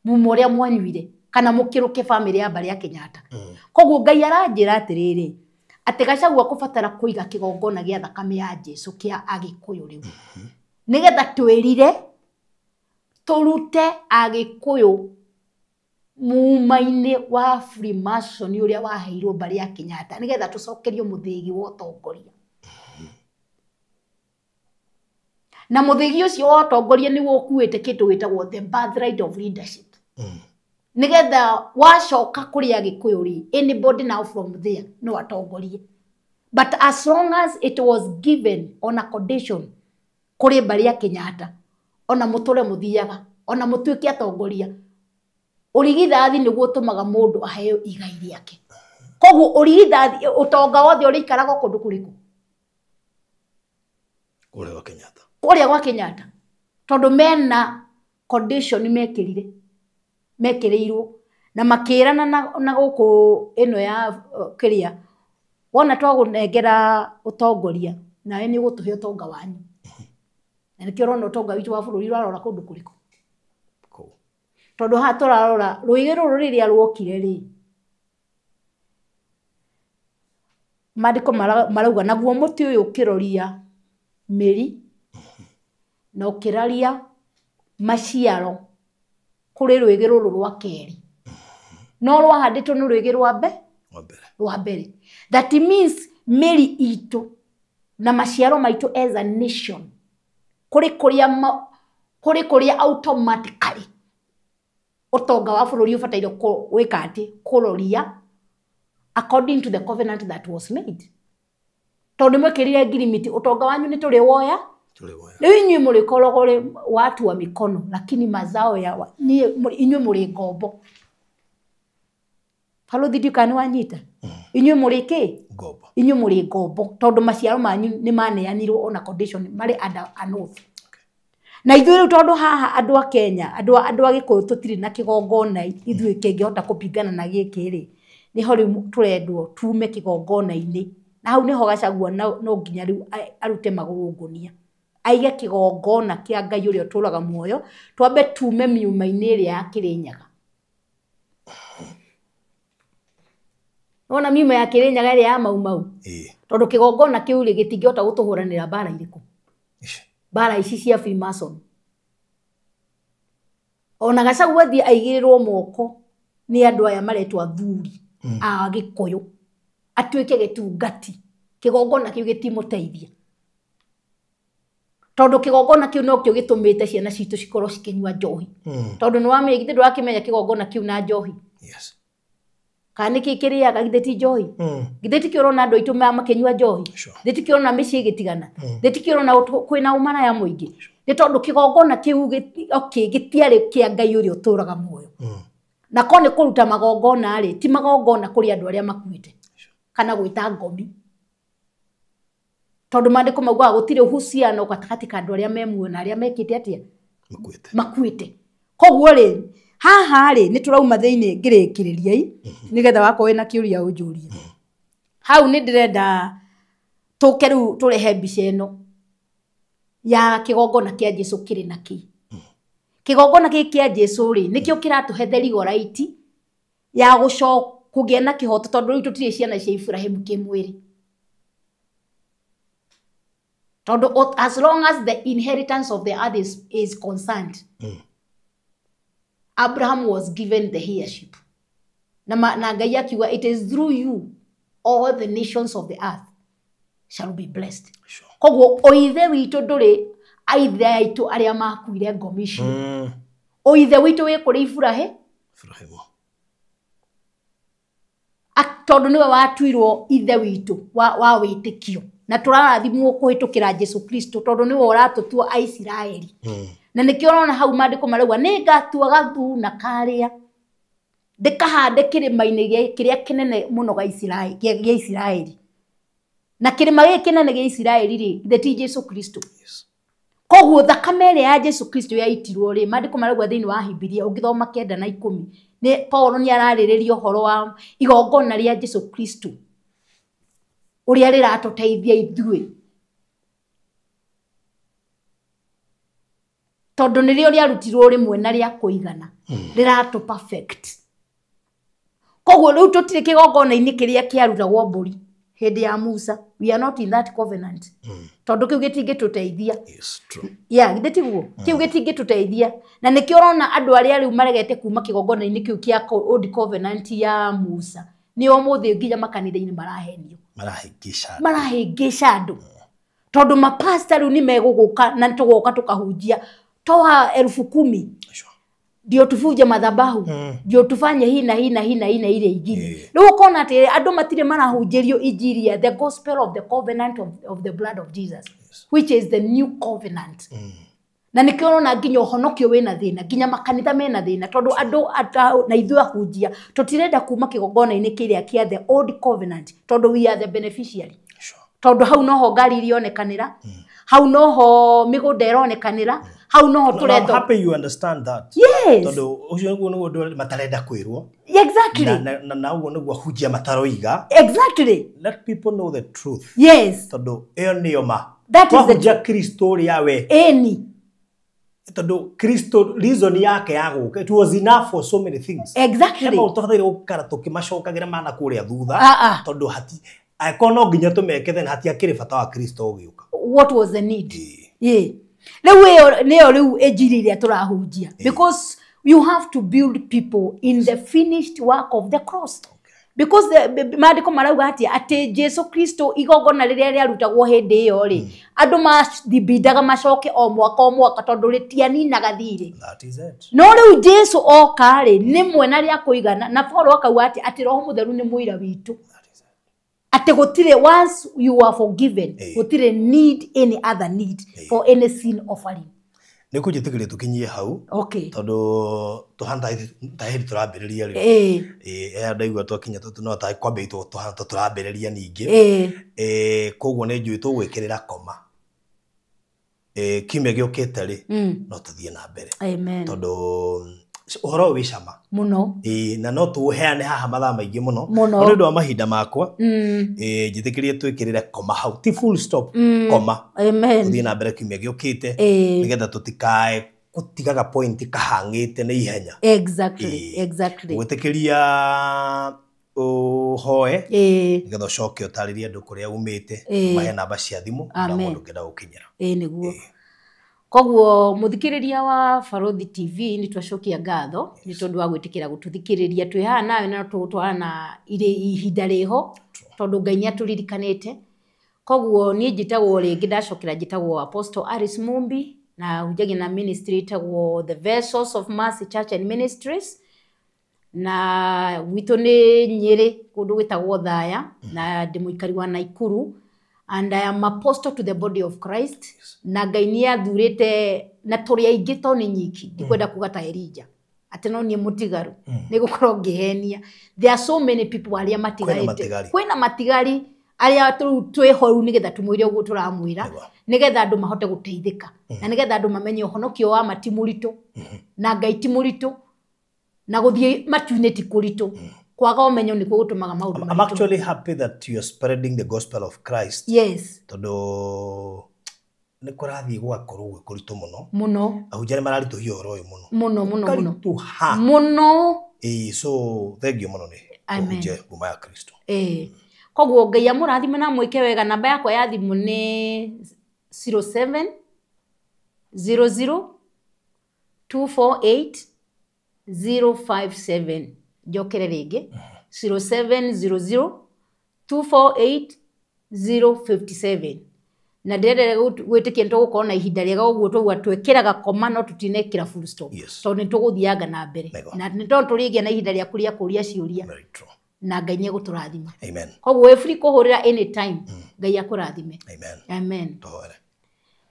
Muma ũrĩa mwanyuire kana mũkĩrũke famĩlĩ ya mbarĩ ya Kenyatta. Koguo Ngai aranjĩra atĩrĩrĩ atĩ Gachagua kũbatara kũiga kĩgongona gĩa thakame ya Jesu kĩa Agĩkũyũ rĩu. Nĩgetha twĩrire tũrute Agĩkũyũ muma-inĩ wa Freemason ũrĩa waheirwo mbarĩ ya Kenyatta nĩgetha tũcokerio mũthĩgi wa ũtongoria. Na mũthĩgi ũcio wa ũtongoria nĩguo ũkuĩte kĩndũ gĩtagwo the birthright of leadership. Nĩgetha wacoka kũrĩ Agĩkũyũ rĩ, anybody now from there no atongorie. But as long as it was given on a condition kũrĩ mbarĩ ya Kenyatta, ona mũtũre mũthiaga, ona mũtuĩke atongoria, ũrigithathi nĩguo ũtũmaga mũndũ aheo igai rĩake. Koguo ũrigithathi, ũtonga wothe ũrĩikaraga kũndũ kũrĩkũ? Kũrĩa gwa Kenyatta. Kũrĩa gwa Kenyatta. Tondũ mena condition mekĩrire. Mekĩrĩirwo na makĩrana na gũkũ ĩno ya kĩrĩa wona twagũnengera ũtongoria nawe nĩ ũgũtũhe ũtonga wanyu. Na nĩkĩo ũrona ũtonga witũ wa bũrũri ũrarora kũndũ kũrĩkũ? Tondũ haha tũrarora rũĩgĩ rũrũ rĩrĩa ruokire rĩ, maandĩko marauga naguo mũtĩ ũyũ ũkĩroria mĩri na ũkĩraria maciaro kũrĩ rwĩgĩ rũrũ rwa kerĩ. No rwahandĩtwo nĩ rwĩgĩ rwa rwa mbere. That means mĩri itũ na maciaro maitũ as a nation kũrĩ kũrĩa automatically ũtonga wa bũrũri ũbataire gwĩka atĩ kũroria according to the covenant that was made. Tondũ mwekĩrire ngirimiti ũtonga wanyu nĩ tũrĩ woya. Rĩu inyuĩ mũrĩkoragwo rĩ watu wa mikono lakini mazao ya inyuĩ mũrĩ ngombo. Balothi ndiũĩ kana nĩwanyita. Inyuĩ mũrĩ kĩ? Ngombo. Inyuĩ mũrĩ ngombo tondũ maciaro manyu nĩ maneanirwo ona condition marĩ under an oath. Na ithuĩ rĩu tondũ haha andũ a Kenya, andũ a Gĩkũyũ tũtirĩ na kĩgongona ithuĩ kĩngĩhota kũpingana na gĩkĩ rĩ, nĩho rĩu tũrendwo tume kĩgongona-inĩ. Na hau nĩho Gachagua no nginya rĩu arute magũrũ ngũnia. Aige kĩgongona kĩa Ngai ũrĩa ũtũũraga muoyo, twambe tume miuma-inĩ ĩrĩa ya Kĩrĩnyaga. Wona miuma ya Kĩrĩnyaga ĩrĩa ya Mau Mau? Tondũ kĩgongona kĩu rĩ gĩtingĩhota gũtũhũranĩra mbara irĩkũ? Mbara ici cia Freemason. Ona Gachagua athiĩ aigĩrĩrwo moko nĩ andũ aya maretwo athuri a Gĩkũyũ, atuĩke gĩtungati, kĩgongona kĩu gĩtimũteithia. Tondũ kĩgongona kĩu nokĩo gĩtũmĩte ciana citũ cikorwo cikĩnyua njohi. Tondũ nĩwamenya githĩ ndũrakĩmenya kĩgongona kĩu na njohi. Yes. Kana nĩkĩ kĩrĩaga githĩ ti njohi? Githĩ tikĩo ũrona andũ aitũ makĩnyua njohi? Githĩ tikĩo ũrona mĩciĩ ĩgĩtigana? Githĩ tikĩo ũrona kwĩna ũmaraya mũingĩ? Nĩ tondũ kĩgongona kĩu gĩtiarĩ kĩa Ngai ũrĩa ũtũũraga muoyo. Na korwo nĩ kũruta magongona rĩ, ti magongona kũrĩ andũ arĩa makuĩte kana gwĩta ngomi. Tondũ maandĩko maugaga gũtirĩ uhusiano gatagatĩ ka andũ arĩa me muoyo na arĩa mekĩte atĩa? Makuĩte. Koguo rĩ, haha rĩ nĩ tũrauma thĩinĩ ngĩrĩkĩrĩria i nĩgetha wakorwo wĩna kĩũria ũnjũrie. Hau nĩ ndĩrenda Tũke rĩu tũrehe mbica ĩno ya kĩgongona kĩa Jesu kĩrĩ na kĩ. Kĩgongona gĩkĩ kĩa Jesu rĩ, nĩkĩo kĩratũhe the legal right ya kũgĩa na kĩhoto, tondũ rĩu tũtirĩ ciana cia Ibrahim kĩmwĩrĩ. Tondũ as long as the inheritance of the earth is concerned, Abraham was given the heirship. Na Ngai akiuga, it is through you all the nations of the earth shall be blessed. Sure. Koguo oithe witũ ndũrĩ aithe aitũ arĩa makuire ngomi icio. Oithe witũ wĩ kũrĩ Iburahĩmu. Tondũ nĩwe watuirwo ithe witũ wa wĩtĩkio. Na tũrarathimwo kũhĩtũkĩra Jesu Kristo tondũ nĩwe ũratũtua Aisiraeli. Na nĩkĩo ũrona hau maandĩko marauga nĩngatua gathuna karĩa ndĩkahande kĩrĩma-inĩ kĩrĩa kĩnene mũno gĩa Isiraeli. Na kĩrĩma gĩkĩ kĩnene gĩa Isiraeli rĩ, githĩ ti Jesu Kristo? Yes. Koguo thakame ĩrĩa ya Jesu Kristo yaitirwo rĩ, maandĩko marauga thĩinĩ wa Bibilia ũngĩthoma 9 na 10, nĩ Paulo nĩ ararĩrĩria ũhoro wa igongona rĩa Jesu Kristo ũrĩa rĩratũteithia ithuĩ. Tondũ nĩrĩo rĩarutirwo rĩmwe na rĩa kũigana, rĩratũ perfect. Koguo rĩu tũtirĩ kĩgongona-inĩ kĩrĩa kĩarutagwo mbũri hĩndĩ ya Musa. We are not in that covenant. Tondũ kĩu gĩtingĩtũteithia. Yes, true. Yeah, githĩ tiguo? Kĩu gĩtingĩtũteithia. Na nĩkĩo ũrona andũ arĩa rĩu maregete kuma kĩgongona-inĩ kĩu kĩa old covenant ya Musa, nĩ ũmũthĩ nginya makanitha-inĩ marahenio. Marahĩngĩca andũ. Tondũ mapasta rĩu nĩ megũgũka na tũgoka tũkahunjia. Toa 10,000. Sure. Ndio tuvunje madhabahu, ndio tufanye hii na hii na hii na hii na ile ingine. Rĩu ũkona atĩ andũ matirĩ marahunjĩrio injiri ya the gospel of the covenant of the blood of Jesus, yes, which is the new covenant. Na nĩkĩo ũrona nginya ũhonokio wĩna thĩna, nginya makanitha mena thĩna, tondũ andũ na ithuĩ ahunjia tũtirenda kuma kĩgongona-inĩ kĩrĩa kĩa the old covenant, tondũ we are the beneficiary. Sure. Tondũ hau noho ngari irionekanĩra, hau noho mĩgũnda ĩronekanĩra, hau noho tũretwo. I'm happy you understand that. Yes. Tondũ ũcio nĩguo nĩguo andũ matarenda kwĩrwo. Exactly. Na ũguo nĩguo ahunjia mataroiga. Exactly. Let people know the truth. Yes. Tondũ ĩyo nĩyo ma. That is the truth. Kristo ũrĩa we. Ĩni. Tondũ Kristo reason yake ya gũka, it was enough for so many things. Exactly. He maũndũ tũbataire gũikara tũkĩmacokagĩra mana kũrĩa thutha. Tondũ hati angĩkorwo no nginya tũmeke then hatiakĩrĩ bata wa Kristo ũgĩũka. What was the need? Yeah. Rĩu ĩyo nĩyo rĩu injiri ĩrĩa tũrahunjia. Because you have to build people in the finished work of the cross. Okay. Because maandĩko marauga atĩ Jesu Kristo igongona rĩrĩa rĩarutagwo hĩndĩ ĩyo rĩ, andũ mathibindaga macoke o mwaka tondũ rĩtianinaga thirĩ. That is it. No rĩu Jesu oka rĩ, nĩ mwena rĩa kũigana, na Paulo akauga atĩ Roho Mũtheru nĩ mũira witũ. Atĩ gũtirĩ, once you are forgiven, gũtirĩ need any other need for any sin offering. Nĩ kũnjĩtĩkĩria tũkinyie hau. Okay. Tondũ tũhana ta hĩndĩ tũrambĩrĩria rĩu. Ĩĩ, ndaigua twakinya no ta kwambĩrĩria tũhana ta tũrambĩrĩria ningĩ. Koguo nĩ njũĩ tũgwĩkĩrĩra koma. Kiumia gĩũkĩte rĩ, no tũthiĩ na mbere. Amen. Tondũ ũhoro ũyũ wĩ cama mũno. Ĩĩ, na no tũũheane haha mathaa maingĩ mũno. Mũno. No nĩ ũndũ wa mahinda makwa, njĩtĩkĩrie twĩkĩrĩre koma hau, ti full stop, koma. Amen. Tũthiĩ na mbere kiumia gĩũkĩte, nĩgetha tũtikae gũtigaga point kahang'ĩte na ihenya. Exactly, exactly. Gwĩtĩkĩria ũhoe, nĩgetha ũcoke ũtarĩrie andũ kũrĩa umĩte, mahe namba cia thimũ, na mũndũ ũngĩenda gũkinyĩra. Ĩĩ, nĩguo. Koguo mũthikĩrĩria wa Barothi TV nĩ twacokia ngatho nĩ tondũ wa gwĩtĩkĩra gũtũthikĩrĩria. Twĩ haha nawe na tũgũtwarana na ihinda rĩho tondũ Ngai nĩ atũririkanĩte. Koguo niĩ njĩtagwo rĩngĩ, ndacokera njĩtagwo Apostle Alice Mumbi, na hunjagia na ministry ĩtagwo The Vessels of Mercy Church and Ministries, na gwitũ nĩ Nyĩrĩ kũndũ gwĩtagwo Thaya, na ndĩ mũikari wa Naikuru. And I am apostle to the body of Christ. Yes. Na Ngai nĩ athurĩte na tũrĩ aingĩ to nĩ nyiki, ndikwenda kuga ta Elijah atĩ no niĩ mũtigaru, nĩ gũkorwo ngĩhenia. There are so many people arĩa matigarĩte, kwĩna matigari arĩa twĩho rĩu nĩgetha tũmwĩre ũguo tũramwĩra, nĩgetha andũ mahote gũteithĩka, na nĩgetha andũ mamenye ũhonokio wa ma ti mũritũ, na Ngai ti mũritũ, na gũthiĩ matu-inĩ ti kũritũ. Kwaga ũmenyo nĩkuo gũtũmaga maũndũ I'm actually happy that you're spreading the gospel of Christ. Yes. Tondũ nĩ kũrathiĩ gũgakorwo gwĩ kũritũ mũno. Mũno. Ahunjia nĩ mararitũhia ũhoro ũyũ mũno. Mũno mũno mũno. Kũritũha. Mũno. Ĩĩ, so thank you mũno nĩ kũhunjia nguma ya Kristo. Ĩĩ. Koguo Ngai amũrathime na amwĩke wega. Namba yakwa ya thimũ nĩ 07 00 248 057. Njokere rĩngĩ 0700 248 057. Na ndĩrenda gwĩtĩkia nĩ tũgũkorwo na ihinda rĩega ũguo tũguo twĩkĩraga koma no tũtinekĩra full stop. Tondũ nĩ tũgũthianga na mbere. Na nĩ tondũ tũrĩgĩa na ihinda rĩa kũrĩa kũria ciũria. Na Ngai nĩ egũtũrathima. Amen. Koguo wĩ free kũhũrĩra anytime. Ngai akũrathime. Amen. Amen. Tũhoere.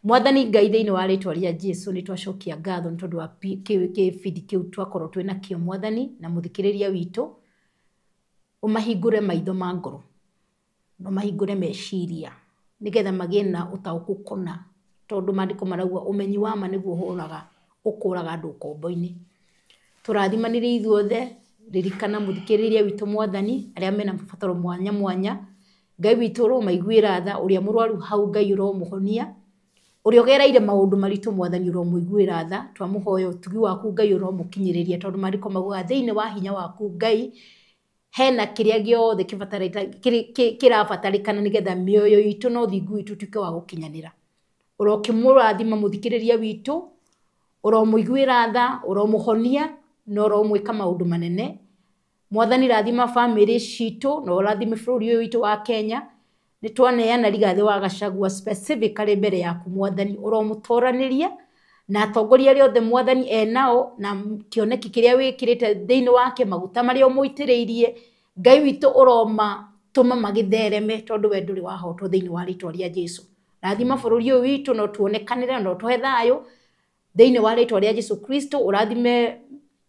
Mwathani Ngai thĩinĩ wa rĩtwa rĩa Jesu nĩ twacokia ngatho nĩ tondũ wa kĩbindi kĩu twakorwo twĩ nakĩo Mwathani na mũthikĩrĩria witũ. Ũmahingũre maitho ma ngoro na ũmahingũre meciria nĩgetha magĩe na ũtaũku kũna, tondũ maandĩko marauga ũmenyi wa ma nĩguo ũhũraga ũkũraga andũ ũkombo-inĩ. Tũrathimanĩre ithuothe, ririkana mũthikĩrĩria witũ Mwathani arĩa mena mabataro mwanya mwanya. Ngai witũ ũromaiguĩra tha, ũrĩa mũrwaru hau Ngai ũromũhonia, ũrĩa ũgereire maũndũ maritũ Mwathani ũromũiguĩra tha. Twamũhoya ũtugi waku Ngai ũromũkinyĩrĩria, tondũ maandĩko maugaga thĩinĩ wa hinya waku Ngai hena kĩrĩa gĩothe kĩrabatarĩkana nĩgetha mĩoyo itũ na ũthingu witũ ũtuĩke wa gũkinyanĩra. Ũrokĩmũrathima mũthikĩrĩria witũ, ũromũiguĩra tha, ũromũhonia na ũromwĩka maũndũ manene. Mwathani rathima bamĩrĩ citũ na ũrathime bũrũri ũyũ witũ wa Kenya. Nĩ twaneana Rigathĩ wa Gachagua specifically mbere yaku Mwathani, ũromũtoranĩria na atongoria arĩa othe Mwathani enao na kĩoneki kĩrĩa wĩkĩrĩte thĩinĩ wake, maguta marĩa ũmũitĩrĩirie Ngai witũ ũromatũma magĩthereme, tondũ we ndũrĩ wahotwo thĩinĩ wa rĩtwa rĩa Jesu. Rathima bũrũri ũyũ witũ na ũtuonekanĩre na ũtũhe thayũ thĩinĩ wa rĩtwa rĩa Jesu Kristo. Ũrathime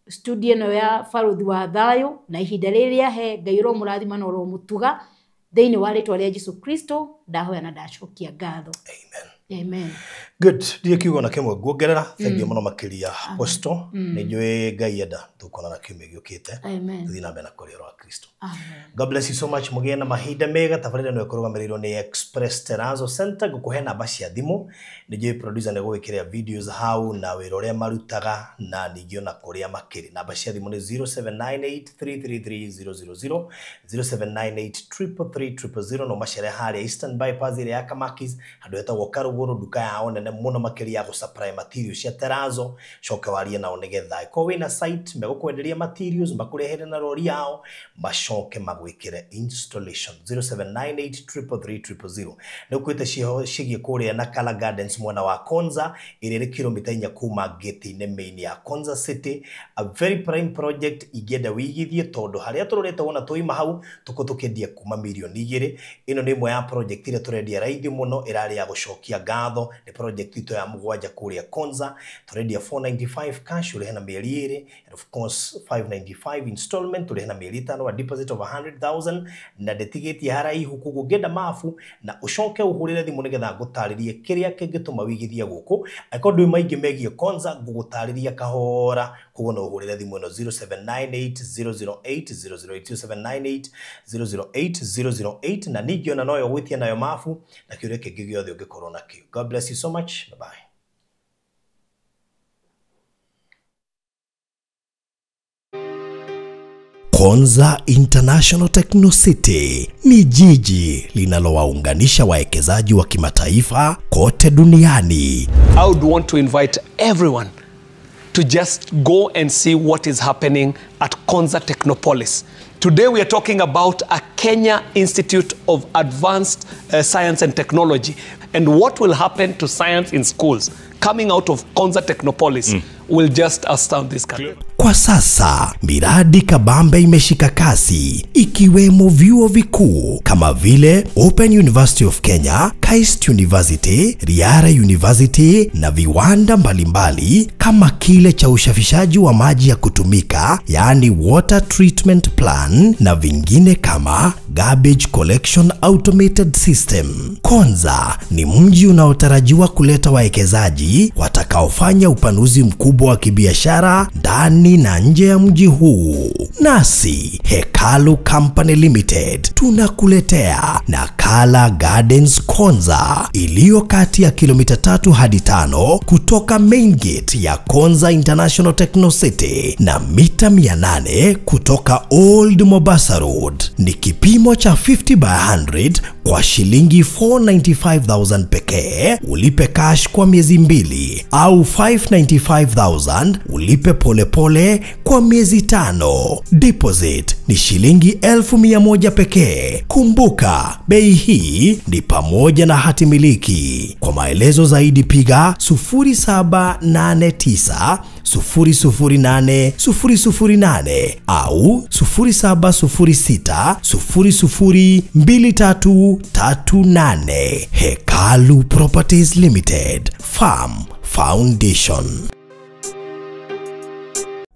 studio ĩno ya Barũthi wa Thayũ na ihinda rĩrĩa he Ngai ũromũrathima na ũromũtuga thĩinĩ wa rĩtwa rĩa Jesu Kristo. Ndahoya na ndacokia ngatho. Amen. Amen. Good. Ndiĩ kiugo na kĩmwe nguongerera. Thank you mũno makĩria Apostle. Nĩ njũĩ Ngai enda tũkuonana kiumia gĩũkĩte. Amen. Tũthiĩ na mbere na kũrĩa wa Kristo. Amen. God bless you so much. Mũgĩe na mahinda mega. Tabarĩra ĩno ĩkũrũgamĩrĩirwo nĩ Express Terrazzo Center. Ngũkũhe namba cia thimũ. Nĩ njũĩ producer nĩ gũgwĩkĩrĩra videos hau na wĩra ũrĩa marutaga na ningĩ ona kũrĩa makĩrĩ. Namba cia thimũ nĩ 0798333000, 0798333000. No macere harĩa Eastern Bypass ĩrĩa ya Kamakis, handũ hetagwo Karugũrũ, nduka yao nene mũno makĩria ya gũ-supply materials cia Terrazzo. Coke warie nao nĩgetha ĩkorwo wĩna site megũkwenderia materials makũrehere na rori yao macoke magwĩkĩre installation. 0798333000. Nĩ ũkuĩte ciĩgiĩ kũrĩa Nakala Gardens mwena wa Konza ĩrĩa ĩrĩ kilomita 4 kuma gate-inĩ main ya Konza City. A very prime project ingĩenda wĩigithie, tondũ harĩa tũrorete wona tũima hau tũkũ tũkĩendia kuma mirioni 2. Ĩno nĩ ĩmwe ya project ĩrĩa tũrendia raithi mũno, ĩrarĩ ya gũcokia ngatho. Nĩ project itũ ya mũgwanja kũrĩa Konza. Tũrendia 495 cash ũrĩhe na mĩeri 2, and of course 595 installment ũrĩhe na mĩeri 5, a deposit of 100,000 na ndĩtigĩtie haraihu. Koguo ũngĩenda mabu na ũcoke ũhũrĩre thimũ nĩgetha ngũtarĩrie kĩrĩa kĩngĩtũma wĩigithie gũkũ. Angĩkorwo ndũĩ maingĩ megiĩ Konza ngũgũtarĩria kahora. Koguo no ũhũrĩre thimũ ĩno 0798008008, 0798008008, na ningĩ ona noyo gwĩtia nayo mabu na kĩũria kĩngĩ gĩothe ũngĩkorwo nakĩo. God bless you so much. Bye bye. Konza International Techno City ni jiji linalowaunganisha wawekezaji wa kimataifa kote duniani. I would want to invite everyone to just go and see what is happening at Konza Technopolis. Today we are talking about a Kenya Institute of Advanced Science and Technology and what will happen to science in schools coming out of Konza Technopolis will just astound this country. Kwa sasa, miradi kabambe imeshika kasi, ikiwemo vyuo vikuu kama vile Open University of Kenya, KAIST University, Riara University na viwanda mbalimbali kama kile cha ushafishaji wa maji ya kutumika, yaani water treatment plan, na vingine kama garbage collection automated system. Konza ni mji unaotarajiwa kuleta wawekezaji watakaofanya upanuzi mkubwa wa kibiashara ndani ndani na nje ya mji huu. Nasi Hekalu Company Limited tunakuletea Nakala Gardens Konza iliyo kati ya kilomita 3 hadi 5 kutoka main gate ya Konza International Techno City na mita 800 kutoka Old Mombasa Road. Ni kipimo cha 50 by 100 kwa shilingi 495,000 pekee, ulipe cash kwa miezi 2, au 595,000 ulipe polepole kwa miezi 5. Deposit ni shilingi 1,100 pekee. Kumbuka, bei hii ni pamoja na hati miliki. Kwa maelezo zaidi piga 0789 008 008 au 0706 002338. Hekalu Properties Limited, Farm Foundation.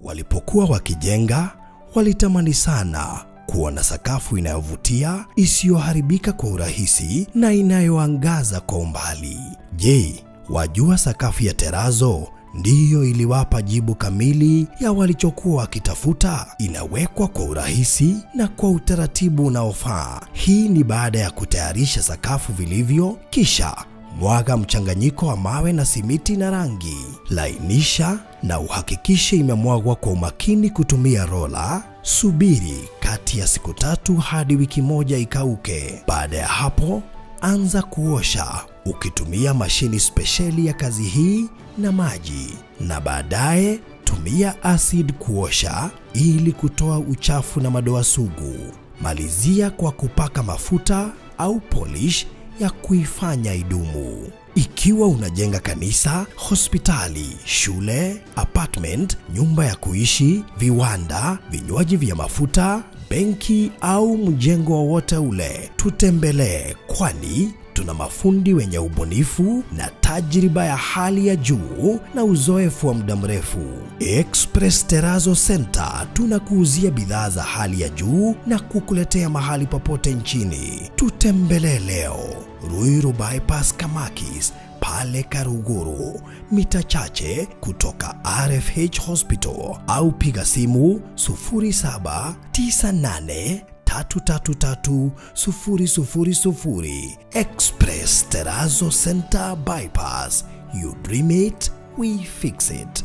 Walipokuwa wakijenga, walitamani sana kuwa na sakafu inayovutia, isiyoharibika kwa urahisi na inayoangaza kwa umbali. Je, wajua sakafu ya terazo ndiyo iliwapa jibu kamili ya walichokuwa wakitafuta? Inawekwa kwa urahisi na kwa utaratibu unaofaa. Hii ni baada ya kutayarisha sakafu vilivyo, kisha mwaga mchanganyiko wa mawe na simiti na rangi. Lainisha na uhakikishe imemwagwa kwa umakini kutumia rola. Subiri kati ya siku 3 hadi wiki 1 ikauke. Baada ya hapo, anza kuosha ukitumia mashini spesheli ya kazi hii na maji, na baadaye tumia acid kuosha ili kutoa uchafu na madoa sugu. Malizia kwa kupaka mafuta au polish ya kuifanya idumu. Ikiwa unajenga kanisa, hospitali, shule, apartment, nyumba ya kuishi, viwanda, vinywaji vya mafuta, benki au mjengo wowote ule, tutembelee, kwani tuna mafundi wenye ubunifu na tajriba ya hali ya juu na uzoefu wa muda mrefu. Express Terrazzo Center tunakuuzia bidhaa za hali ya juu na kukuletea mahali popote nchini. Tutembelee leo Ruiru Bypass Kamakis pale Karuguru, mita chache kutoka RFH Hospital, au piga simu 0798 333 000. Express Terrazzo Center Bypass. You dream it, we fix it.